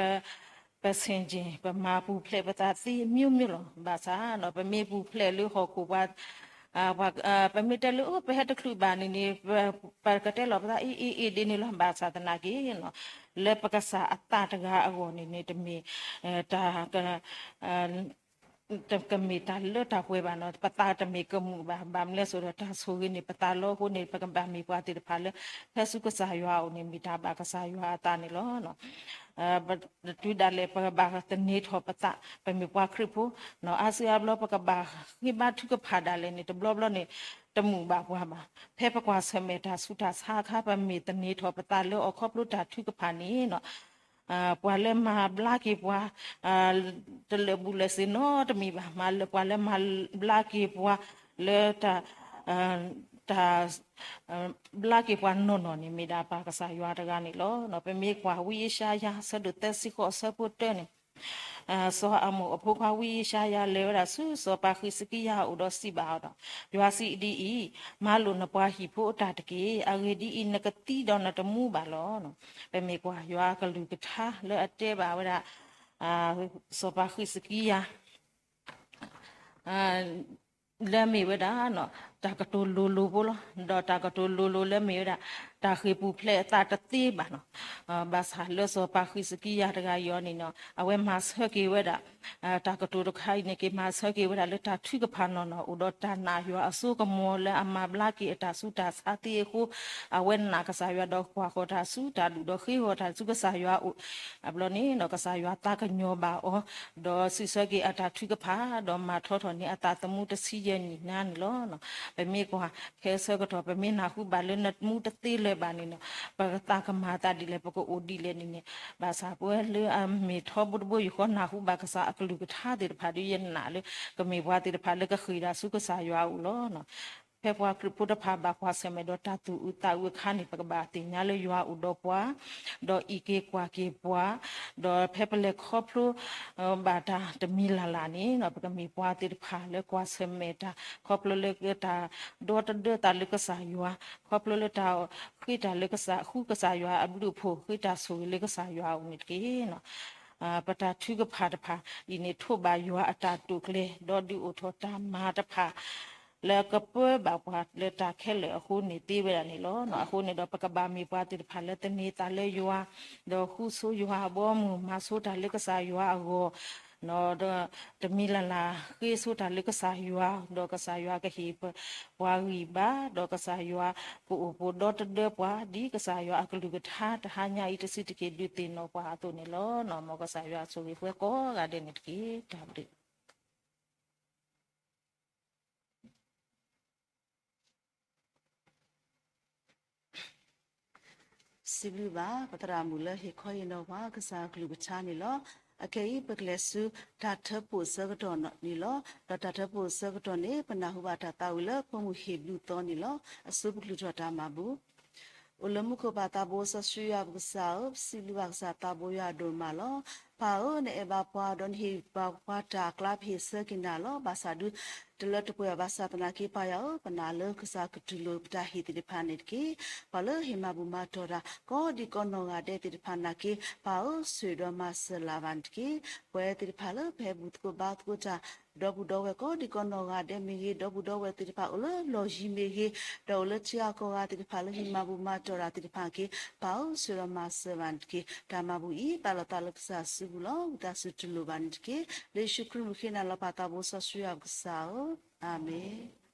ပဆ့ၣ်ကၠ့ၣ် ပမၤပူၤဖျဲးပသးသ့ မျိုးမျိုး လီၤ. ဘၣ်ဆၣ်ဒီး ပမ့ၢ်ပူၤဖျဲးလၢဟီၣ်ခိၣ်ပှၤ ပမ့ၢ်တဲလၢ အိ ပဟဲတချုးဘၣ်န့ၣ်န့ၣ် ပကတဲလီၤပသး အ့ အ့ အ့ ဒ်န့ၣ်လီၤ. ဘၣ်ဆၣ်သနာ်က့ လၢပကစၢ်အသးတဂၤအဂီၢ်န့ၣ်န့ၣ် တမ့ၢ်တၢ် ကမ့ၢ်တၢ်လၢတၢ်ပှဲၤဘၣ်နီၤ, ပသးတမ့ၢ်ကမူၣ်ဘၣ်. ဘၣ်မနုၤလဲၣ်ဆိုဒီး တၢ်ဆိၣ်ဂ့ၤန့ၣ် ပသးလီအဃိန့ၣ် ပကဘၣ်မ့ၢ်ပှၤသ့ၣ်တဖၣ်လၢ ဟဲဆူကစၢ်ယွၤအအိၣ်န့ၣ် မ့ၢ်တၢ်ဘၣ်ကစၢ်ယွၤအသးန့ၣ်လီၤ. တုၤဒၣ်လဲာ် ပကဘၣ်သန့ၤထီၣ်ပသး, ပမ့ၢ်ပှၤခရံာ်ဖိ အါစုအါဘျီ ပကဘၣ်ဃ့ဘါထုကဖၣ်ဒၣ်လဲာ်န့ၣ် တဘျီဘျီန့ၣ် တမုာ်ဘၣ်ပှၤဘၣ်. ဖဲပကွၢ်ဆၢၣ်မဲာ်တၢ်ဆူးတၢ်ဆါအခါ ပမ့ၢ်သန့ၤထီၣ်ပသးလၢ အိၣ်ခီဖျိတၢ်ထုကဖၣ်န့ၣ် ပှၤလၢမၤဘျါက့ၤပှၤ တလၢာ်ဘူးလၢာ်စ့ၢ်နီတမံၤဘၣ်. ပှၤလၢမၤဘျါက့ၤပှၤလၢတၢ် တၢ် ဘျါက့ၤပှၤနီၢ်နီၢ်န့ၣ် မ့ၢ်ဒၣ်ပၢ်ကစၢ်ယွၤတဂၤန့ၣ်လီၤ. ပမ့ၢ်ကွၢ်ဝံယၡါယၤ အဆၢဒိၣ်သၢဆံဃိး အဆၢဖိတၢန့ၣ်, စီၤအၤမိၣ်အဖိခွါဝံယၡါယၤ လဲၤဝဲဒၣ်ဆူစီၤပၤဃံးစကံယၤအအိၣ်ဒီးစံးဘၣ်အီၤဒီး, ယွၤစံးဒ်အံၤ, မၤလိာ်နပှၤဟံၣ်ဖိအတၢ်တက့ၢ်. အဂ့ၢ်ဒ်အံၤ, နကသံဒီးနတမူဘၣ်လီၤ. ပမ့ၢ်ကွၢ်ယွၤအကလုၢ်ကထါလၢအတဲဘၣ်ဝဲဒၣ် စီၤပၤဃံးစကံယၤ လၢမ့ၢ်ဝဲဒၣ် တၢ်ကတိၤလိၤလိၤဖိလီၤ. ဒီးတၢ်ကတိၤလိၤလိၤလၢမ့ၢ်ဝဲဒၣ် တၢ်ဃ့ၢ်ပူၤဖျဲးအသးတသ့ဘၣ်နီၤ. ဘၣ်ဆၣ်လၢစီၤပၤဃံးစကံယၤတဂၤအံၤအီၤန့ၣ်နီၤ အဝဲမၤဆၢက့ၤဝဲဒၣ် တၢ်ကတိၤတခါအံၤန့ၣ်က့ၤ မၤဆၢက့ၤဝဲဒၣ်လၢတၢ်ထုကဖၣ်နီၢ်နီၢ် အိၣ်ဒီးတၢ်နာ်ယွၤအစိကမီၤလၢအမၤဘျါက့ၤအတၢ်ဆူးတၢ်ဆါသ့အဃိ အဝဲနာ်ကစၢ်ယွၤဒီးကွၢ်ဃီၤတၢ်ဆူတၢ်ဒူၣ်ဒီးဃ့အီၤတၢ်ဆူကစၢ်ယွၤအအိၣ် အဘျီန့ၣ်ဒီးကစၢ်ယွၤသးကညီၤဘၣ်အီၤ ဒီးစံးဆၢက့ၤအတၢ်ထုကဖၣ် ဒီးမၤထီထီၣ်န့ၢ်အသးသမူတဆံယဲၢ်နံၣ်နၤန့ၣ်လီၤ. ပမ့ၢ်ကွၢ်ခဲဆၢကတီၢ် ပမ့ၢ်နၢ်ဟူဘၣ်လၢနမူတသ့လၢၤဘၣ်န့ၣ်နီၤ ပသးကမၤသးဒ်လဲၣ် ပကအိၣ်ဒ်လဲၣ်န့ၣ်န့ၣ် ဘၣ်ဆၣ်ပဝဲလၢအမ့ၢ်ထီဘိတဘိယူၢ်ဃီနၢ်ဟူဘၣ်ကစၢ်အကလုၢ်ကထါသ့ၣ်တဖၣ်ဒီး ယနာ်လၢ ကမ့ၢ်ပှၤသ့ၣ်တဖၣ်လၢကဃ့ၢ်တၢ်ဆူကစၢ်ယွၤအအိၣ်လီၤ. ဖဲပှၤခရံာ်ဖိတဖၣ်ဘၣ်ကွၢ်ဆၢၣ်မဲာ်ဒီးတၢ်သူၣ်အုးသးအုးအခါန့ၣ် ပကဘၣ်သ့ၣ်ညါလၢယွၤအိၣ်ဒီးပှၤ ဒီးအံးက့ၤကွၢ်က့ၤပှၤ ဒီးဖဲပလဲၤခီဖျိ ဘၣ်တၢ်တမံၤလၢ်လၢ်န့ၣ် ပကမ့ၢ်ပှၤသ့ၣ်တဖၣ်လၢကွၢ်ဆၢၣ်မဲာ်တၢ် ခီဖျိလၢတၢ်ဒီတဒၢသးလၢကစၢ်ယွၤ ခီဖျိလၢတၢ်ဃ့တၢ်လၢကစၢ် ဃုကစၢ်ယွၤအဘျုးအဖှိၣ် ဃ့တၢ်ဆိၣ်ဂ့ၤလၢကစၢ်ယွၤအအိၣ်န့ၣ်တက့ၢ်. ပတၢ်ထုကဖၣ်တဖၣ်အံၤန့ၣ် ထိးဘၣ်ယွၤအတၢ်တိာ်ကျဲၤ ဒီးဒုးအိၣ်ထီၣ်တၢ်မၤတဖၣ် လၢကပၢဘၣ်ပှၤလၢတၢ်ခဲလၢာ်အဃိန့ၣ်သ့ဝဲဒၣ်န့ၣ်လီၤ. အဃိန့ၣ်ဒီး ပကဘၣ်မ့ၢ်ပှၤသ့ၣ်တဖၣ်လၢသန့ၤသးလၢယွၤ ဒီးဃုဆိယွၤအဘီအမုၢ် မၤဆိတၢ်လၢကစၢ်ယွၤအဂီၢ် ဒီးတမံၤလၢ်လၢ် ဃ့ဆိတၢ်လၢကစၢ်ယွၤ ဒီးကစၢ်ယွၤကဟ့ၣ်ပှၤဂံၢ်ဘါ ဒီးကစၢ်ယွၤကအိၣ်ဖှိၣ်ဒီတဒၢပှၤ ဒ်ကစၢ်ယွၤအကလုၢ်ကထါ တဟါညါအံၤတဆံးတက့ၢ် ဒုးသ့ၣ်နီၣ်ပှၤအသိးန့ၣ်လီၤ. မ်ကစၢ်ယွၤဆိၣ်ဂ့ၤပှၤကိးဂၤဒဲးန့ၣ်တက့ၢ်. တၢ်ဘျုး စံးဘျုးဘၣ် ပသရၣ်မုၣ်လၢဟ့ၣ်ခီဟ့ၣ်နီၤပှၤ ကစၢ်အကလုၢ်ကထါန့ၣ်လီၤ. အခဲအံၤ ပကလဲၤဆူတၢ်ထၢဖှိၣ်အဆၢကတီၢ်န့ၣ်လီၤ. ဒီးတၢ်ထၢဖှိၣ်အဆၢကတီၢ်န့ၣ် ပနၢ်ဟူဘၣ်တၢ်သးဝံၣ်လၢ ဖိမုၣ်ဟ့ၣ်ဘျုးသီန့ၣ်လီၤ. အဆိပကလုၢ်ထီၣ်တၢ်မၤဘူၣ် အိၣ်လၢမူခိၣ်ပၢ်သးဘိစီဆှံယွၤပကစၢ်ဧၢ, ပစံးဘျုးဘၣ်ကစၢ်သးဘိယွၤဒိၣ်မးလီၤ. ပၢ်ဧၢ, နအဲၣ်ဘၣ်ပှၤဒီးနဟ့ၣ်ဘၣ်ပှၤတၢ်အကျါ ပဟ့ၣ်ဆၢက့ၤနၤလီၤ. ဘၣ်ဆၣ်ဒုး တလၢတပှဲၤဘၣ်ဆၣ်သနာ်က့ ပၢ်ယွၤဧၢ, ပနာ်လၢကစၢ်ကတူၢ်လိာ်ပတၢ်ဟ့ၣ်သ့ၣ်တဖၣ်န့ၣ်တက့ၢ်. ပှၤလၢဟ့ၣ်မၤဘူၣ်မၤတီၢ်တၢ် ကိးဒံကိးနီၢ်ဂၤဒဲးသ့ၣ်တဖၣ်နာ်က့ ပၢ်ဧၢ, ဆိၣ်ဒီးမၤစၢၤလၢ်ဘၣ်န့ၣ်တက့ၢ်. ပဝဲသ့ၣ်တဖၣ်လၢပဟဲဘူၣ်သကိးဘါသကိးတၢ် ဒီပုၢ်ဒီဝဲၢ်ကိးဒံကိးနီၢ်ဂၤဒဲးမ့ၢ်ဂ့ၤ, ဒီပုၢ်ဒီဝဲၢ်သ့ၣ်တဖၣ်အိၣ်လၢလီၢ်ယံၤမ့ၢ်ဂ့ၤ, ဒီးအိၣ်လၢထံဂၤကီၢ်ဂၤသ့ၣ်တဖၣ်လၢဟ့ၣ်မၤဘူၣ်မၤတီၢ်တၢ်သ့ၣ်တဖၣ်က့ၤ ပၢ်ဧၢ, ဆိၣ်ဒီးမၤစၢၤဘၣ်န့ၣ်တက့ၢ်. တၢ်မၤဘူၣ်အံၤ ပာ်လီၤသးလၢကစၢ်စုပူၤလီၤ. ဝံသးစူၤတူၢ်လိာ်ဘၣ်န့ၣ်တက့ၢ်. လၢယ့ၣ်ၡူးခရံာ်မုၢ်ဃ့နၤလီၤ ပၢ်သးဘိစီဆှံယွၤပကစၢ်ဧၢ, အၤမ့ၣ်.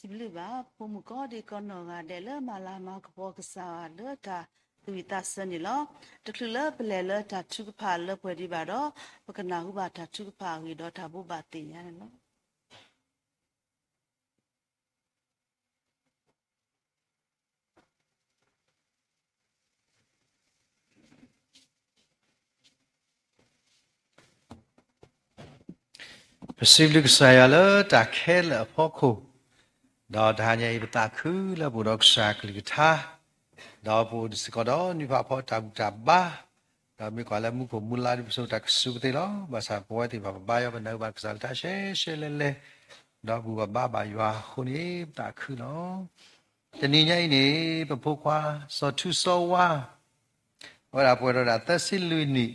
စံးဘျုးဘၣ် ဖိမုၣ်ကိးဒံကိးနီၢ်ဂၤဒဲးလၢမၤလၤမၤကပီၤကစၢ်ယွၤလၢတၢ်သူၣ်ဝံၣ်သးဆၢန့ၣ်လီၤ. တချုးလၢပလဲၤလၢတၢ်ထုကဖၣ်လၢပှဲၤဒံးဘၣ်ဒီး ပကနၢ်ဟူဘၣ်တၢ်ထုကဖၣ်အဂ့ၢ်ဒီးတၢ်ဘိးဘၣ်သ့ၣ်ညါန့ၣ်လီၤ. ပစံးဘျုးကစၢ်ယွၤလၢတၢ်ခဲလၢာ်အဖီခိၣ်, ဒီးတဟါညါအံၤပသးခုလၢပအိၣ်ဒီးကစၢ်ကလုၢ်ကထါ, ဒီးပအိၣ်စ့ၢ်ကီးဒီးနွံဖးဖီတၢ်ဘူၣ်တၢ်ဘါ, ဒီးမ့ၢ်ကွၢ်လၢမူခိၣ်မူလါဒ်ပစိာ်တၢ်ကစူၢ်ပသ့လီၤ. ဘၣ်ဆၣ်ပဝဲသ့ၣ်တဖၣ်ပဘါယွၤပနၢ်ဟူဘၣ်ကစၢ်ကလုၢ်ကထါရှဲရှဲလဲၣ်လဲၣ်, ဒီးဘူၣ်ဘၣ်ဘါဘၣ်ယွၤအဃိန့ၣ် ပသးခုလီၤ. တနံၤညါအံၤန့ၣ် ပဖိခွါ စီၤထူစီၤဝါ အဝဲဒၣ်ပှဲၤဒီးဒၣ်သၢဆံလွံၢ်နံၣ်,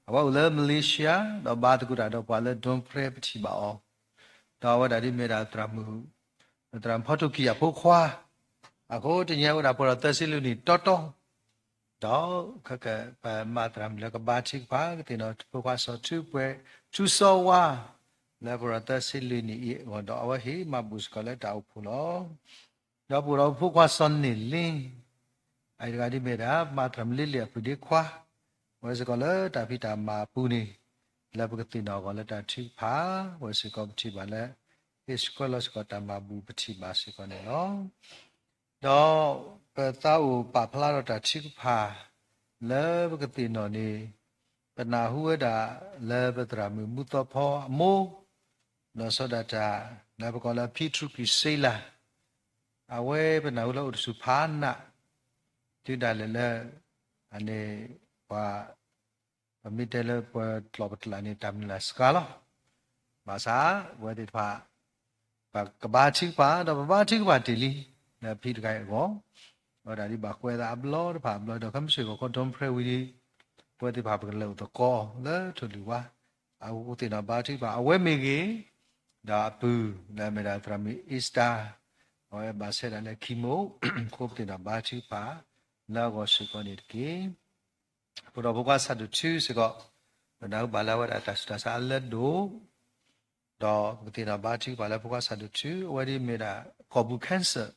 အဝဲအိၣ်လၢ Malaysia ဒီးဘါသကိးတၢ်ဒီးပှၤလၢ Don Pret ပထံၣ်ဘၣ်အီၤ, ဒီးအဝဲဒၣ်ဒ်မ့ၢ်ဒၣ်သရၣ်မုၣ်, သရၣ်မုၣ်ဖီထိၣ်ကံၢ်အဖိခွါ, အဃိတနံၤညါအဝဲဒၣ်ပှဲၤဒီးသၢဆံလွံၢ်နံၣ်တီတီ, ဒီးခဲကပမၤသရၣ်မုၣ်လၢကဘါထုကဖၣ် ကသ့ၣ်နီၣ်ဖိခွါစီၤထူပှဲၤ ထူစီၤဝါ လၢပှဲၤဒီးသၢဆံလွံၢ်နံၣ်အံၤအဂီၢ်ဒီး အဝဲဟ့ၣ်မၤဘူၣ်စ့ၢ်ကီးလၢတၢ်အိၣ်ဖှိၣ်လီၤ. ဒီးပအိၣ်ဒီးပဖိခွါစီၤန့ၢ်လ့, အအံၤတဂၤဒ်မ့ၢ်ဒၣ် မၤသရၣ်မုၣ်လ့လ့ၣ်အပုၢ်ဒ့ခွါ, ဝဲစ့ၢ်ကီးလၢတၢ်ဖံးတၢ်မၤအပူၤန့ၣ်, လၢပကသ့ၣ်နီၣ်အဂီၢ်လၢတၢ်ထုကဖၣ်, ဝဲစ့ၢ်ကီးပထံၣ်ဘၣ်လၢ ဟ့ၣ်ဆှၢလီၤစ့ၢ်ကီးတၢ်မၤဘူၣ်ပထံၣ်ဘၣ်စ့ၢ်ကီးန့ၣ်လီၤ. ဒီးပသးအိၣ်ပာ်ဖျါထီၣ်တၢ်ထုကဖၣ် လၢပကသ့ၣ်နီၣ်န့ၣ်, ပနၢ်ဟူဝဲဒၣ်လၢပသရၣ်မုၣ်မူသီဖီအမိၢ်, နီၢ်စီၤဒၣ်တၢ် လၢပကိးလၢဖံထရူကံၢ်စ့လး, အဝဲပနၢ်ဟူလၢအိၣ်တဆူၣ်ဖးနး, တုၤဒၣ်လဲာ်လၢ အန့ၣ် ပှၤ ပမ့ၢ်တဲလၢပှၤကျီၢ်ပကျၢ်န့ၣ် တၢ်မနုၤလၢ်စှၤလီၤ. ဘၣ်ဆၣ် ပဝဲသ့ၣ်တဖၣ် ပကဘါထုကဖၣ် ဒီးပဘါထုကဖၣ်တ့ၢ်လံ လၢဖံတဂၤအံၤအဂီၢ်, အဝဲဒၣ်ဒ်ဘၣ်ကွဲးသးအဘျီတဖၣ်အဘျီ ဒီးခဲမုၢ်ဆ့ၣ်ဂီၤခီ Don Pret ဝံၤဒီး ပဝဲသ့ၣ်တဖၣ်ပကလဲၤအိၣ်သကိးလၢထိၣ်လွံၢ်ဝါ, အဝဲသ့ၣ်နီၣ်ဘါထုကဖၣ် အဝဲမ့ၢ်ဂ့ၤ, ဒီးအပုၢ်လၢအမ့ၢ်ဒၣ်သရၣ်မုၣ် Esther, အဝဲဘၣ်ဆဲဒၣ်လၢ chemo အဃိပသ့ၣ်နီၣ်ဘါထုကဖၣ် လၢအဂီၢ်စ့ၢ်ကီးန့ၣ်တက့ၢ်. ပဒီးဖိခွါဆၣ်ဒိၣ်ထူစ့ၢ်ကီး, ပနၢ်ဟူဘၣ်လၢအဝဲဒၣ်တၢ်ဆူးတၢ်ဆါအလၢဒိၣ်, ဒီးပကသ့ၣ်နီၣ်ဘါထုကဖၣ်လၢဖိခွါဆၣ်ဒိၣ်ထူ အဝဲဒ်မ့ၢ်ဒၣ် ကိာ်ပူၤ cancer,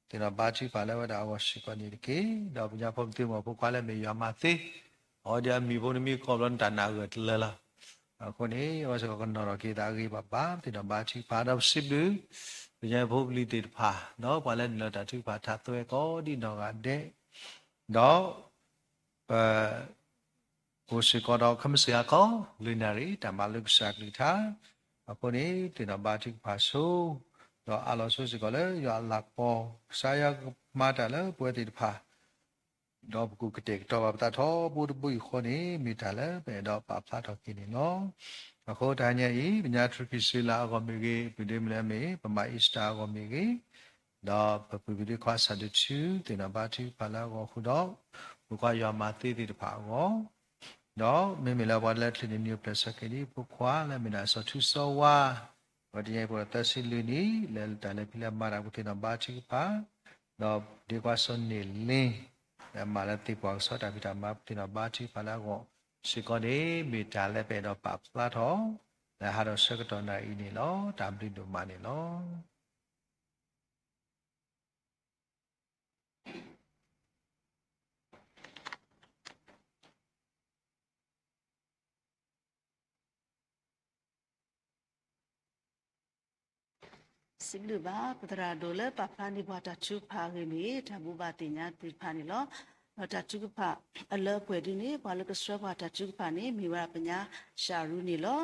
သ့ၣ်နီၣ်ဘါထုကဖၣ်လၢအဝဲဒၣ်အဂီၢ်စ့ၢ်ကီးန့ၣ်တက့ၢ်. ဒီးပညါဖိပသံမီၤဖိခွါလၢမ့ၢ်ယွၤမၤသ့, အဝဲဒ်အမံၤဖိနမံၤကိးဘျီနတၢ်နာ်ဂၢၢ်တလၢလီၤ. အဃိန့ၣ် အဝဲစ့ၢ်ကီးကနီၤထီၣ်က့ၤသးအဂ့ၤဘၣ်ဘၣ် ပသ့ၣ်နီၣ်ဘါထုကဖၣ် ဒီးပစံးဘျုး ပညါဖိပလံၤသ့ၣ်တဖၣ် ဒီးပှၤလၢနုာ်လီၤတၢ်ထုကဖၣ်ထးသွဲကိးဒံနီၢ်ဂၤဒဲး, ဒီး ပ အိၣ်စ့ၢ်ကီးဒီးခဲမုၢ်ဆ့ၣ်ဟါခီ လွံၢ်နၣ်ရံၣ် တၢ်မၤလိကစၢ်ကလုၢ်ကထါ, အဃိန့ၣ် သ့ၣ်နီၣ်ဘါထုကဖၣ်ဆိ, ဒီးအးလီၤဆိစ့ၢ်ကီးလၢယွၤအလၤကပီၤ, ကစၢ်ယွၤကမၤတၢ်လၢပဝဲသ့ၣ်တဖၣ်, ဒီးပကကတဲာ်ကတီၤဘၣ်ပသးထီဘိတဘိယူၢ်ဃီန့ၣ် မ့ၢ်တၢ်လၢပအဲၣ်ဒိးပာ်ဖျါထီၣ်က့ၤန့ၣ်လီၤ. အဃိတဟါညါအံၤ ပညါထရူကံၢ်စ့လးအဂီၢ်မ့ၢ်ဂ့ၤ, ပုၢ်ဒ့မုၣ်လၢအမ့ၢ် ပမၤအံစတၢ်အဂီၢ်မ့ၢ်ဂ့ၤ, ဒီးပပုၢ်ဝဲၢ်ဒ့ခွါဆၣ်ဒိၣ်ထူ သ့ၣ်နီၣ်ဘါထုကဖၣ်လၢအဂီၢ်ဃုာ်ဒီး ဖိခွါယွၤမၤသ့သ့ၣ်တဖၣ်အဂီၢ်, ဒီးမ့မ့ၢ်လၢပှၤလၢချံးန့ၣ် နံၣ်အိၣ်ဖျဲၣ်ဆၢက့ၤဒ် ဖိခွါလၢအမ့ၢ်ဒၣ်စီၤထူစီၤဝါ, အဝဲတနံၤအံၤပှဲၤဒီးသၢဆံလွံၢ်နံၣ် လၢတၢ်လဲၤဖံးလဲၤမၤတၢ် ပသ့ၣ်နီၣ်ဘါထုကဖၣ်, ဒီးဒ့ခွါစီၤန့ၢ်လ့, လၢအမၤလၢသ့ၣ်ပှၢ်ကစီတၢ်ဖံးတၢ်မၤ ပသ့ၣ်နီၣ်ဘါထုကဖၣ်လၢအဂီၢ်စ့ၢ်ကီးန့ၣ် မ့ၢ်တၢ်လၢပအဲၣ်ဒိးပာ်ဖျါထီၣ် လၢဟါဒီးဆၢကတီၢ်နၣ်ရံၣ်အံၤန့ၣ်လီၤ. တၢ်ဘျုးဒိၣ်မးန့ၣ်လီၤ. စံးဘျုးဘၣ် ပသရၣ်ဒိၣ်လၢပာ်ဖျါန့ၢ်ပှၤတၢ်ထုကဖၣ်အဂ့ၢ်မ့ၢ်ဂ့ၤ တၢ်ဘိးဘၣ်သ့ၣ်ညါသ့ၣ်တဖၣ်န့ၣ်လီၤ. ဒီးတၢ်ထုကဖၣ်အလၢအပှဲၤဒ်န့ၣ် ပှၤလၢကဆှၢပှၤတၢ်ထုကဖၣ်န့ၣ် မ့ၢ်ဝဲဒၣ်ပညါၡၤရူန့ၣ်လီၤ.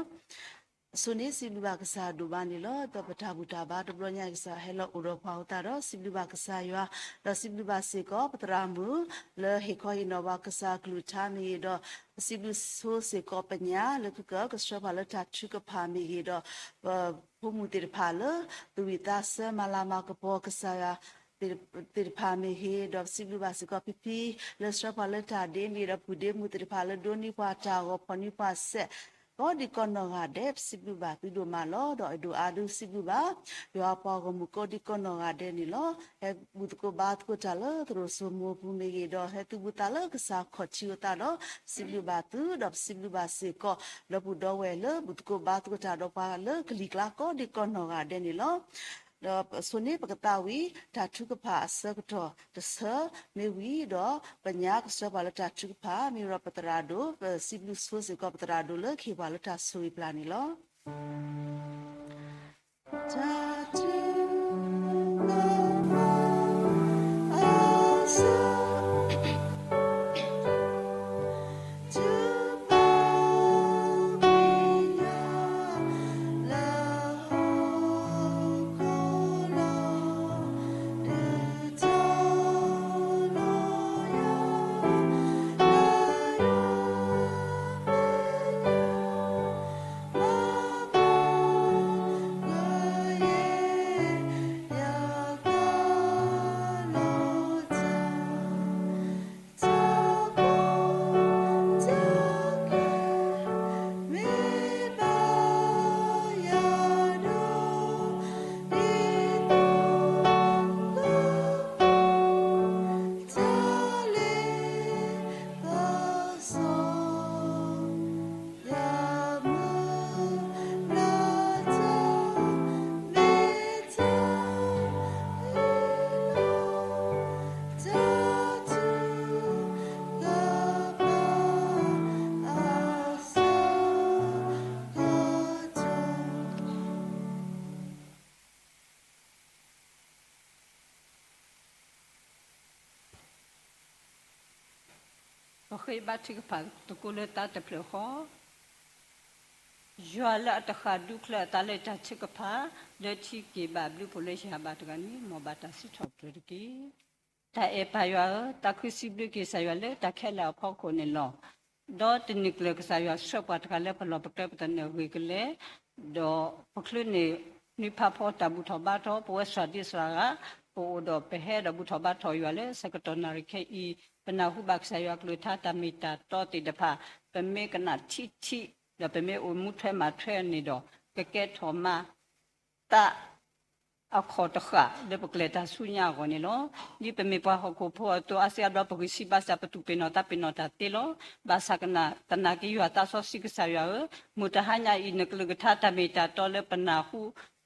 အဆိန့ၣ် စံးဘျုးဘၣ်ကစၢ်ဒိၣ်မးန့ၣ်လီၤ. ဒီးပတၢ်ဘူၣ်တၢ်ဘါတဘျီညါ ကစၢ်ဟဲလီၤအိၣ်ဒီးပှၤအဃိသတးဒီး စံးဘျုးဘၣ်ကစၢ်ယွၤ, ဒီးစံးဘျုးဘၣ်စ့ၢ်ကီး ပသရၣ်မုၣ်လၢဟ့ၣ်ခီဟ့ၣ်နီၤပှၤကစၢ်ကလုၢ်ကထါမ့ၢ်ဂ့ၤဒီး ပစံးဘျုးဆိစ့ၢ်ကီးပညါလၢကက ကဆှၢပှၤလၢတၢ်ထုကဖၣ်မ့ၢ်ဂ့ၤဒီး ပဖိမုၣ်သ့ၣ်တဖၣ်လၢ သူၣ်ဝံၣ်သးဆၢမၤလၤမၤကပီၤကစၢ်ယွၤ သ့ၣ်တဖၣ်မ့ၢ်ဂ့ၤ, ဒီးပစံးဘျုးဘၣ်စ့ၢ်ကီးဖံဖံ လၢဆှၢပှၤလၢတၢ်ဒ့မ့ၢ်ဒီး ပုၢ်ဒ့မုၣ်သ့ၣ်တဖၣ်လၢဒိးန့ၢ်ပှၤတၢ်ဂီၤဖီၣ်န့ၢ်ပှၤစဲး ကိးဒံကိးနီၢ်ဂၤဒဲး ပစံးဘျုးဘၣ်သုဒိၣ်မးလီၤ. ဒီးအဲၣ်ဒိးအါဒုးစံးဘျုးဘၣ် ယွၤအပှၤဂီၢ်မုၢ်ကိးဒံကိးနီၢ်ဂၤဒဲးန့ၣ်လီၤ. ဟဲဘူၣ်သကိးဘါသကိးတၢ်လၢသရိာ်စိမိၢ်ပူၤမ့ၢ်ဂ့ၤဒီး ဟဲသုဘူးသးလၢကစၢ်ခီၣ်ထံးအဃိသတးဒီး ပစံးဘျုးဘၣ်သု ဒီးပစံးဘျုးဘၣ်စ့ၢ်ကီး ဒီပုၢ်ဒီဝဲၢ်လၢဘူၣ်သကိးဘါသကိးတၢ်ဒီးပှၤလၢကလံၤကျါကိးဒံကိးနီၢ်ဂၤဒဲးန့ၣ်လီၤ. ဒီးဆိန့ၢ်ပကသးဝံၤ တၢ်ထုကဖၣ်အဆၢကတီၢ်တဆၢမ့ၢ်ဝံၤဒီး ပညါကဆှၢပှၤလၢတၢ်ထုကဖၣ် မ့ၢ်ဒီးပသရၣ်ဒိၣ် ပစံးဘျုးဆိစ့ၢ်ကီးပသရၣ်ဒိၣ်လၢကဟ့ၣ်ပှၤလၢတၢ်ဆိၣ်ဂ့ၤပျၢ်န့ၣ်လီၤ. တၢ်ထုကဖၣ်အဆၢ ပဃ့ဘါထုကဖၣ်သကိးလၢတၢ်တဖျၢၣ်ဃီ, ယွၤလၢအတဃၣ်ဒူချၢအသးလၢတၢ်ထုကဖၣ်, လၢထံက့ၤဘၣ်ဘျုးဖှိၣ်လၢယၤဘၣ်တဂၤန့ၣ် မ်ဘၣ်တၢ်စံးထီၣ်ပတြၢၤတက့ၢ်. တၢ်အဲၣ်ပၢ်ယွၤဧၢ, သးခုစံးဘျုးက့ၤကစၢ်ယွၤလၢတၢ်ခဲလၢာ်အဖီခိၣ်န့ၣ်လီၤ. ဒီးတနံၤကျၢၤကစၢ်ယွၤဆှၢပှၤတဂၤလၢပလီၢ်ပကျဲပသနၢၣ်ဂ့ၤကလဲာ်, ဒီးပချုးန့ၣ် နွံဖးဖီတၢ်ဘူၣ်ထီၣ်ဘါထီၣ် ပဝဲစှၤဒ့စှၤဂၤ, ပအိၣ်ဒီးပဟဲဒီးဘူၣ်ထီၣ်ဘါထီၣ်ယွၤလၢဆၢကတီၢ်နၣ်ရံၣ်ခဲအံၤ, ပနၢ်ဟူဘၣ်ကစၢ်ယွၤကလုၢ်ကထါတၢ်မ့ၢ်တၢ်တီသ့ၣ်တဖၣ်, ပမ့ၢ်ကနၣ်ထံထံ, ဒီးပမ့ၢ်အိၣ်မူထွဲမၤထွဲန့ၣ်ဒီး, ကကဲထီၣ်မး သး အခီၣ်တဃၣ်လၢပကျဲၤတၢ်ဆူညါအဂီၢ်န့ၣ်လီၤ. ဒ်ပမ့ၢ်ပှၤဟီၣ်ခိၣ်ဖိအသိး အါစုအါဘျီပဂံၢ်စၢ်ဘါစၢ် ပသူၣ်ပ့ၤနီၣ်သးပ့ၤနီၣ်တၢ်သ့လီၤ. ဘၣ်ဆၣ်သနာ်က့ယွၤသးစီဆှံကစၢ်ယွၤဧၢ, မုၢ်တဟါညါအံၤ နကလုၢ်ကထါတၢ်မ့ၢ်တၢ်တီလၢပနၢ်ဟူ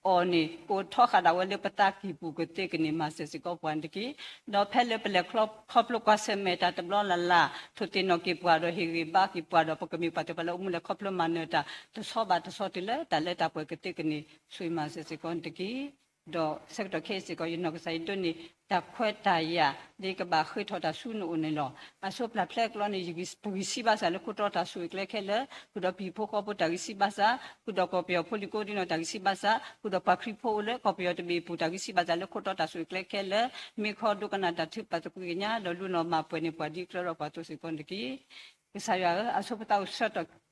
အီၤန့ၣ် ကအိၣ်ထီဃာ်ဒၣ်ဝဲလၢပသးကံၢ်ပူၤကသ့ကန့ၢ် မၤစၢၤစ့ၢ်ကီးပှၤန့ၣ်တက့ၢ်. ဒီးဖဲလၢပလဲၤခီဖျိကွၢ်ဆၢၣ်မဲာ်တၢ်တဘျီလၢ်လၢ်, ထိၣ်သ့ၣ်နီၣ်က့ၤပှၤဒီးဟ့ၣ်ဂံၢ်ဘါက့ၤပှၤဒီး ပကမ့ၢ်ပှၤသ့ၣ်တဖၣ်လၢအအိၣ်မူလဲၤခီဖျိမၤနၢၤတၢ် တဆီဘၣ်တဆီတုၤလၢတၢ်လၢတၢ်ပှဲၤကသ့ကန့ၢ် ဆိၣ်ဂ့ၤမၤစၢၤစ့ၢ်ကီးန့ၣ်တက့ၢ်. ဒီးဆၢကတီၢ်ခဲအံၤစ့ၢ်ကီး ယနီၢ်ကစၢ်ယဒိးန့ၢ် တၢ်ခွဲးတၢ်ယာ် လၢယကဘၣ်ဃ့ထီၣ်တၢ်ဆူနအိၣ်န့ၣ်လီၤ. အဆိပျၢ်ဖျဲးကျီန့ၣ် ပဂံၢ်စၢ်ဘါစၢ်လၢခိၣ်တီတၢ်ဆိၣ်ဂ့ၤကျဲခဲလၢာ်, ဃုာ်ဒီးပဟံၣ်ဖိဃီဖိတၢ်ဂံၢ်စၢ်ဘါစၢ်, ဃုာ်ဒီးကီၢ်ပယီၤဖိလံၤကိးဒံနီၢ်တၢ်ဂံၢ်စၢ်ဘါစၢ်, ဃုာ်ဒီးပှၤခရံာ်ဖိအိၣ်လၢကီၢ်ပယီၤတဘ့ၣ်အပူၤတၢ်ဂံၢ်စၢ်ဘါစၢ်လၢခိၣ်တီတၢ်ဆိၣ်ဂ့ၤကျဲခဲလၢာ်, မ့ၢ်ခီဒိကနၣ်တၢ်ထုကဖၣ်သကွံၢ်ကညါ ဒီးလူလီၤမၤပှဲၤန့ၢ်ပှၤဒ်ကြၢးဒီးပှၤအသိးစ့ၢ်ကီးန့ၣ်တက့ၢ်. ကစၢ်ယွၤဧၢ, အဆိပသးအိၣ်ဆၢထၢၣ်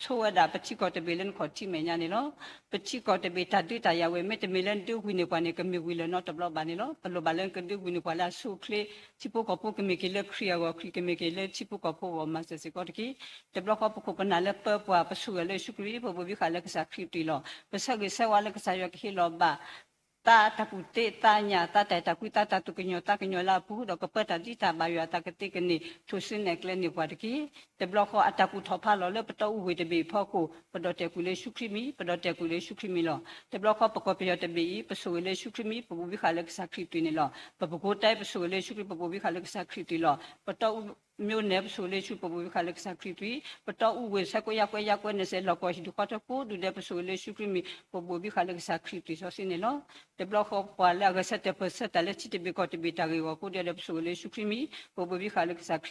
ဆိဝဲဒၣ်ပထံကီၢ်တဘ့ၣ်လၢနခီၣ်ထံးမဲာ်ညါန့ၣ်လီၤ. ပထံကီၢ်တဘ့ၣ်တၢ်ဒုးတၢ်ယၤဝဲ မ့တမ့ၢ်လၢနဒုးဝံၤန့ၢ်ပှၤန့ၣ် ကမ့ၢ်ဝံၤလၢၤနီတဘျီဘၣ်န့ၣ်လီၤ. ပလိၣ်ဘၣ်လၢနကဒုးဝံၤန့ၢ်ပှၤလၢအဆိအချ့, ထံဖိကီၢ်ဖိကမ့ၢ်က့ၤလၢခရံာ်အဂီၢ်, ခရံာ်ကမ့ၢ်က့ၤလၢထံဖိကီၢ်ဖိအဂီၢ် မၤစၢၤစ့ၢ်ကီးတက့ၢ်. တဘျီဃီပခိၣ်ပနၢ်လၢပၢပှၤ ပဆိၣ်ဂ့ၤလၢယ့ၣ်ၡူးခရံာ်, ပဘိၣ်ဘံဃာ်လၢကစၢ်ခရံာ်သွံၣ်လီၤ. ပဆၢဂ့ၤဆၢဝါလၢကစၢ်ယွၤကဟ့ၣ်လီၤဘၣ် သးတၢ်ကူၣ်သ့သးညၣ် သးတၢ်အဲၣ်တၢ်ကွံ သးတၢ်သူၣ်ကညီၤသးကညီၤလၢအပူၤ ဒီးကပၢတၢ်ဒ်တၢ်ဘၣ်ယွၤအသးကသ့ကန့ၢ် ထိၣ်စုနဲၣ်ကျဲန့ၢ်ပှၤတက့ၢ်. တဘျီဃီအတၢ်ကူၣ်ထီၣ်ဖးလီၤလၢပတၢ်အိၣ်ဝ့ၢ်တဘ့ၣ်အဖီခိၣ် ပဒီၣ်တဲာ်ကွံာ်လၢယ့ၣ်ၡူးခရံာ်မံၤ, ပဒီၣ်တဲာ်ကွံာ်လၢယ့ၣ်ၡူးခရံာ်မံၤလီၤ. တဘျီဃီပကီၢ်ပယီၤတဘ့ၣ်အံၤ ပဆိၣ်ဂ့ၤလၢယ့ၣ်ၡူးခရံာ်မံၤ ပဘိၣ်ဘံဃာ်လၢကစၢ်ခရံာ်သွံၣ်န့ၣ်လီၤ. ပပဲၤကူၤတဲ ပဆိၣ်ဂ့ၤလၢယ့ၣ်ၡူးခရံာ် ပဘိၣ်ဘံဃာ်လၢကစၢ်ခရံာ်သွံၣ်လီၤ. ပတီၢ်အူ မျိုးနယ် ပဆိၣ်ဂ့ၤလၢယ့ၣ်ၡူး ပဘိၣ်ဘံဃာ်လၢကစၢ်ခရံာ်သွံၣ်, ပတီၢ်အူဝ့ၢ် ဆဲးကိးယၢ်ကွဲယၢ်ကွဲ နယ်စဲး လီၢ်ကဝီၤ ဟံၣ်ဒူၣ်ဃီထၢကိးဒူၣ်ဒဲး ပဆိၣ်ဂ့ၤလၢယ့ၣ်ၡူးခရံာ်မံၤ ပဘိၣ်ဘံဃာ်လၢကစၢ်ခရံာ်သွံၣ်စီဆှံန့ၣ်လီၤ. တဘျီဃီပှၤလၢအဂဲၤဆၢထၢၣ်ပၢၢ်ဆၢတၢ်လၢထံတဘ့ၣ်ကီၢ်တဘ့ၣ်တၢ်ဂ့ၢ်ဂီၢ်ကိးဒံးဒဲး ပဆိၣ်ဂ့ၤလၢယ့ၣ်ၡူးခရံာ်မံၤ ပဘိၣ်ဘံဃာ်လၢကစၢ်ခရံာ်သွံၣ်န့ၣ်လီ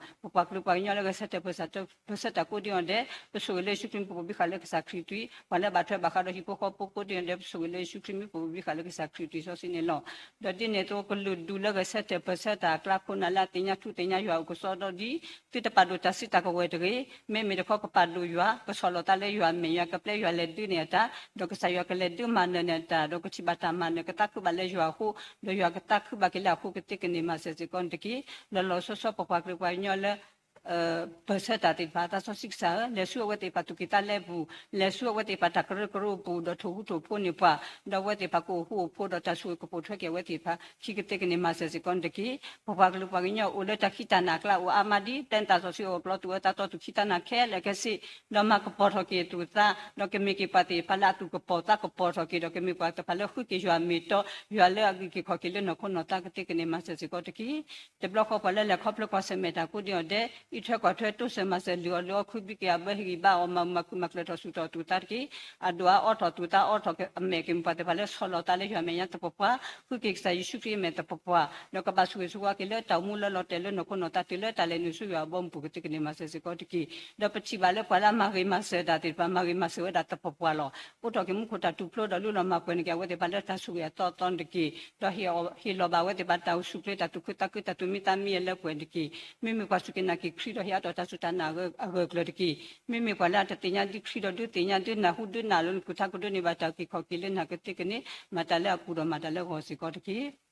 ၤ. ပပှၤကလုာ်ပှၤကညီလၢဂဲၤဆၢထၢၣ်ပၢၢ်ဆၢတၢ်ကိးဒံးအီၤဒဲး ပဆိၣ်ဂ့ၤလၢယ့ၣ်ၡူးခရံာ်မံၤ ပဘိၣ်ဘံဃာ်လၢကစၢ်ခရံာ်သွံၣ်, ပှၤလၢဘၣ်ထွဲဘၣ်ဃးဒီးဟံၣ်ဖိဃီဖိကိးဒံးအီၤဒဲး ပဆိၣ်ဂ့ၤလၢယ့ၣ်ၡူးခရံာ်မံၤ ပဘိၣ်ဘံဃာ်လၢကစၢ်ခရံာ်သွံၣ်စီဆှံန့ၣ်လီၤ. ဒီးဒ်န့ၣ်အသိး ကလုာ်ဒူၣ်လၢဂဲၤဆၢထၢၣ်ပၢၢ်ဆၢတၢ်အကျါခိၣ်နၢ်လၢအသ့ၣ်ညါထူသ့ၣ်ညါယွၤအိၣ်ကစီဒီဒ် သုတပာ်ဒိၣ်တၢ်စုတၢ်ကဝဲၤတဂ့ၤ, မ့မ့ၢ်တခီကပာ်ဒိၣ်ယွၤ, ကဆီၣ်လီၤသးလၢယွၤအမဲာ်, ယွၤကပျဲယွၤလဲၤဒုးန့ၢ်အတၢ်, ဒီးကစၢ်ယွၤကလဲၤဒုးမၤနၢၤန့ၢ်အတၢ်, ဒီးကထံၣ်ဘၣ်တၢ်မၤနၢၤ ကသးခုဘၣ်လၢယွၤအဃိ, ဒီးယွၤကသးခုဘၣ်က့ၤလၢအဃိကသ့ကန့ၢ် မၤစၢၤစ့ၢ်ကီးန့ၣ်တက့ၢ်. လီၤလီၤဆီဆီပပှၤကလုာ်ပှၤကညီလၢ ပၢၢ်ဆၢတၢ်သ့ၣ်တဖၣ် သးစီဆှံကစၢ်ဧၢ, လဲၤဆူအဝဲသ့ၣ်တဖၣ်သူၣ်ကံၢ်သးလဲပူၤ, လဲၤဆူအဝဲသ့ၣ်တဖၣ်တၢ်ကရၢကရိအပူၤ ဒီးထိၣ်ဟူးထိၣ်ဖိးန့ၢ်ပှၤ, ဒီးအဝဲသ့ၣ်တဖၣ်ကအိၣ်ဃူအိၣ်ဖိး ဒီးတၢ်ဆိၣ်ဂ့ၤကပိာ်ထွဲက့ၤအဝဲသ့ၣ်တဖၣ် ခံကသ့ကန့ၢ်မၤစၢၤစ့ၢ်ကီးတက့ၢ်. ပပှၤကလုာ်ပှၤကညီအိၣ်လၢတၢ်ခံးတၢ်နၤအကျါ အိၣ်အါမးဒ် ပျဲနသးစီဆှံအိၣ်အကျီ သူၣ်အၢသးတီသူၣ်ခံးသးနၤခဲလၢာ်ခဲဆ့, ဒီးမၤကပီၤထီၣ်က့ၤအသူၣ်အသး, ဒီးကမ့ၢ်က့ၤပှၤသ့ၣ်တဖၣ်လၢအသူၣ်ကပီၤသးကပီၤထီၣ်က့ၤ, ဒီးကမ့ၢ်ပှၤသ့ၣ်တဖၣ်လၢဃုက့ၤယွၤအမ့ၢ်အတီ, ယွၤလၢအဂံၢ်က့ၤခီၣ်က့ၤလၢနီၢ်ခိနီၢ်သးကသ့ကန့ၢ်မၤစၢၤစ့ၢ်ကီးတက့ၢ်. တဘျီဃီပှၤလၢလဲၤခီဖျိကွၢ်ဆၢၣ်မဲာ်တၢ်ကိးဒံးအီၤဒဲး အံးထွဲကွၢ်ထွဲတိစၢၤမၤစၢၤလုၢ်အီၣ်လုၢ်အီခုဘံက့ၤအဘၢဟ့ၣ်ဂံၢ်ဘါအီၤ မၤမုာ်မၤခုၣ်မၤကျၢၤထီၣ်ဆူၣ်ထီၣ်အသူၣ်အသးတက့ၢ်. အဒိၣ်အါအီထီၣ်သူၣ်သးအီထီၣ်အမဲာ် ကမ့ၢ်ပှၤသ့ၣ်တဖၣ်လၢဆီၣ်လီၤသးလၢယွၤမဲာ်ညါသပှၢ်ပှၢ်, ဃုက့ၤကစၢ်ယ့ၣ်ၡူးခရံာ်အမဲာ်သပှၢ်ပှၢ်, ဒီးကဘၣ်ဆိၣ်ဂ့ၤဆိၣ်ဝါက့ၤလၢတၢ်အိၣ်မူလၢလီၤတဲာ်လၢနီၢ်ခိနီၢ်သးတုၤလၢတၢ်လဲၤနုာ်ဆူယွၤအဘီအမုၢ်ပူၤကသ့ကန့ၢ်မၤစၢၤစ့ၢ်ကီးတက့ၢ်. ဒီးပထံၣ်ဘၣ်လၢပှၤလၢအမၤဂ့ၤမၤစၢၤတၢ်သ့ၣ်တဖၣ် မၤဂ့ၤမၤစၢၤဝဲဒၣ်သပှၢ်ပှၢ်လီၤ. အိးထီၣ်က့ၤမူခိၣ်တၢ်ထူၣ်ဖျိဒီးလူလီၤမၤပှဲၤန့ၢ်က့ၤအဝဲသ့ၣ်တဖၣ်လၢတၢ်ဆိၣ်ဂ့ၤအသီအသီတက့ၢ်. ဒီးဟ့ၣ်လီၤဘၣ်ဝဲသ့ၣ်တဖၣ်တၢ်အိၣ်ဆူၣ်အိၣ်ချ့ တၢ်သူၣ်ခုသးခု တၢ်သူၣ်မံသးမံအလၢပှဲၤတက့ၢ်. မ့မ့ၢ်ပှၤစူၢ်က့ၤနာ်က့ၤခရံာ်ဒီးဟ့ၣ်အါထီၣ်တၢ်စူၢ်တၢ်နာ်အဂၢၢ်ကျၢၤတက့ၢ်. မ့မ့ၢ်ပှၤလၢအတသ့ၣ်ညါဒ်ခရံာ်ဒီးဒုးသ့ၣ်ညါဒုးနၢ်ဟူဒုးနၢ်လၢနကုၢ်ထါကဒိးန့ၢ်ဘၣ်တၢ်အုၣ်က့ၤခီၣ်က့ၤလၢနၤကသ့ကန့ၢ် မၤတၢ်လၢအပူၤဒီးမၤတၢ်လၢအဂီၢ်စ့ၢ်ကီးတက့ၢ်.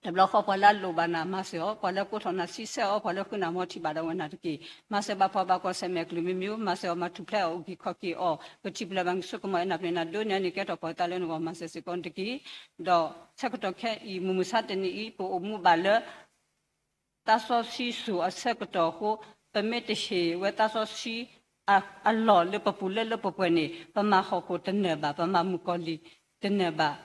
တဘျီဃီပှၤလၢအလိၣ်ဘၣ်နၤမၤစၢၤအီၤ, ပှၤလၢကိးထီၣ်နၤဆံဆဲအီၤ, ပှၤလၢဃုနၤမီၤထံၣ်ဘၣ်ဒီးဝဲနၤတက့ၢ်. မၤစၢၤဘၣ်ပှၤဘၣ်ကွၢ်ဆၢၣ်မဲာ်အကလုၢ်မ့ၢ်မ့ၢ်, မၤစၢၤအီၤမၤထူၣ်ဖျဲးအီၤ အုၣ်က့ၤခီၣ်က့ၤအီၤ, ကထံၣ်ဖျၢၣ်ဘၣ်နကဆိကမိၣ် အဲၣ်နၤပျဲနၤဒိးန့ၢ်အီၤန့ၣ် ကဲထီၣ်ပှၤအသးလၢနဂီၢ်မၤစၢၤစ့ၢ်ကီးတက့ၢ်. ဒီးဆၢကတီၢ်ခဲအံၤ မုၢ်မဆါတနံၤအံၤ ပအိၣ်မူဘၣ်လၢ သးစီဆှံစိၤအဆၢကတီၢ်အဃိ, ပမ့ၢ်တဟ့ၣ်ဝဲသးစီဆှံ အလီၢ်လၢပပူၤလၢလၢပှဲၤပှဲၤန့ၣ် ပမၤဟီၣ်ခိၣ်တနၢၤဘၣ်, ပမၤမုၣ်ကီၤလံၢ်တနၢၤဘၣ်.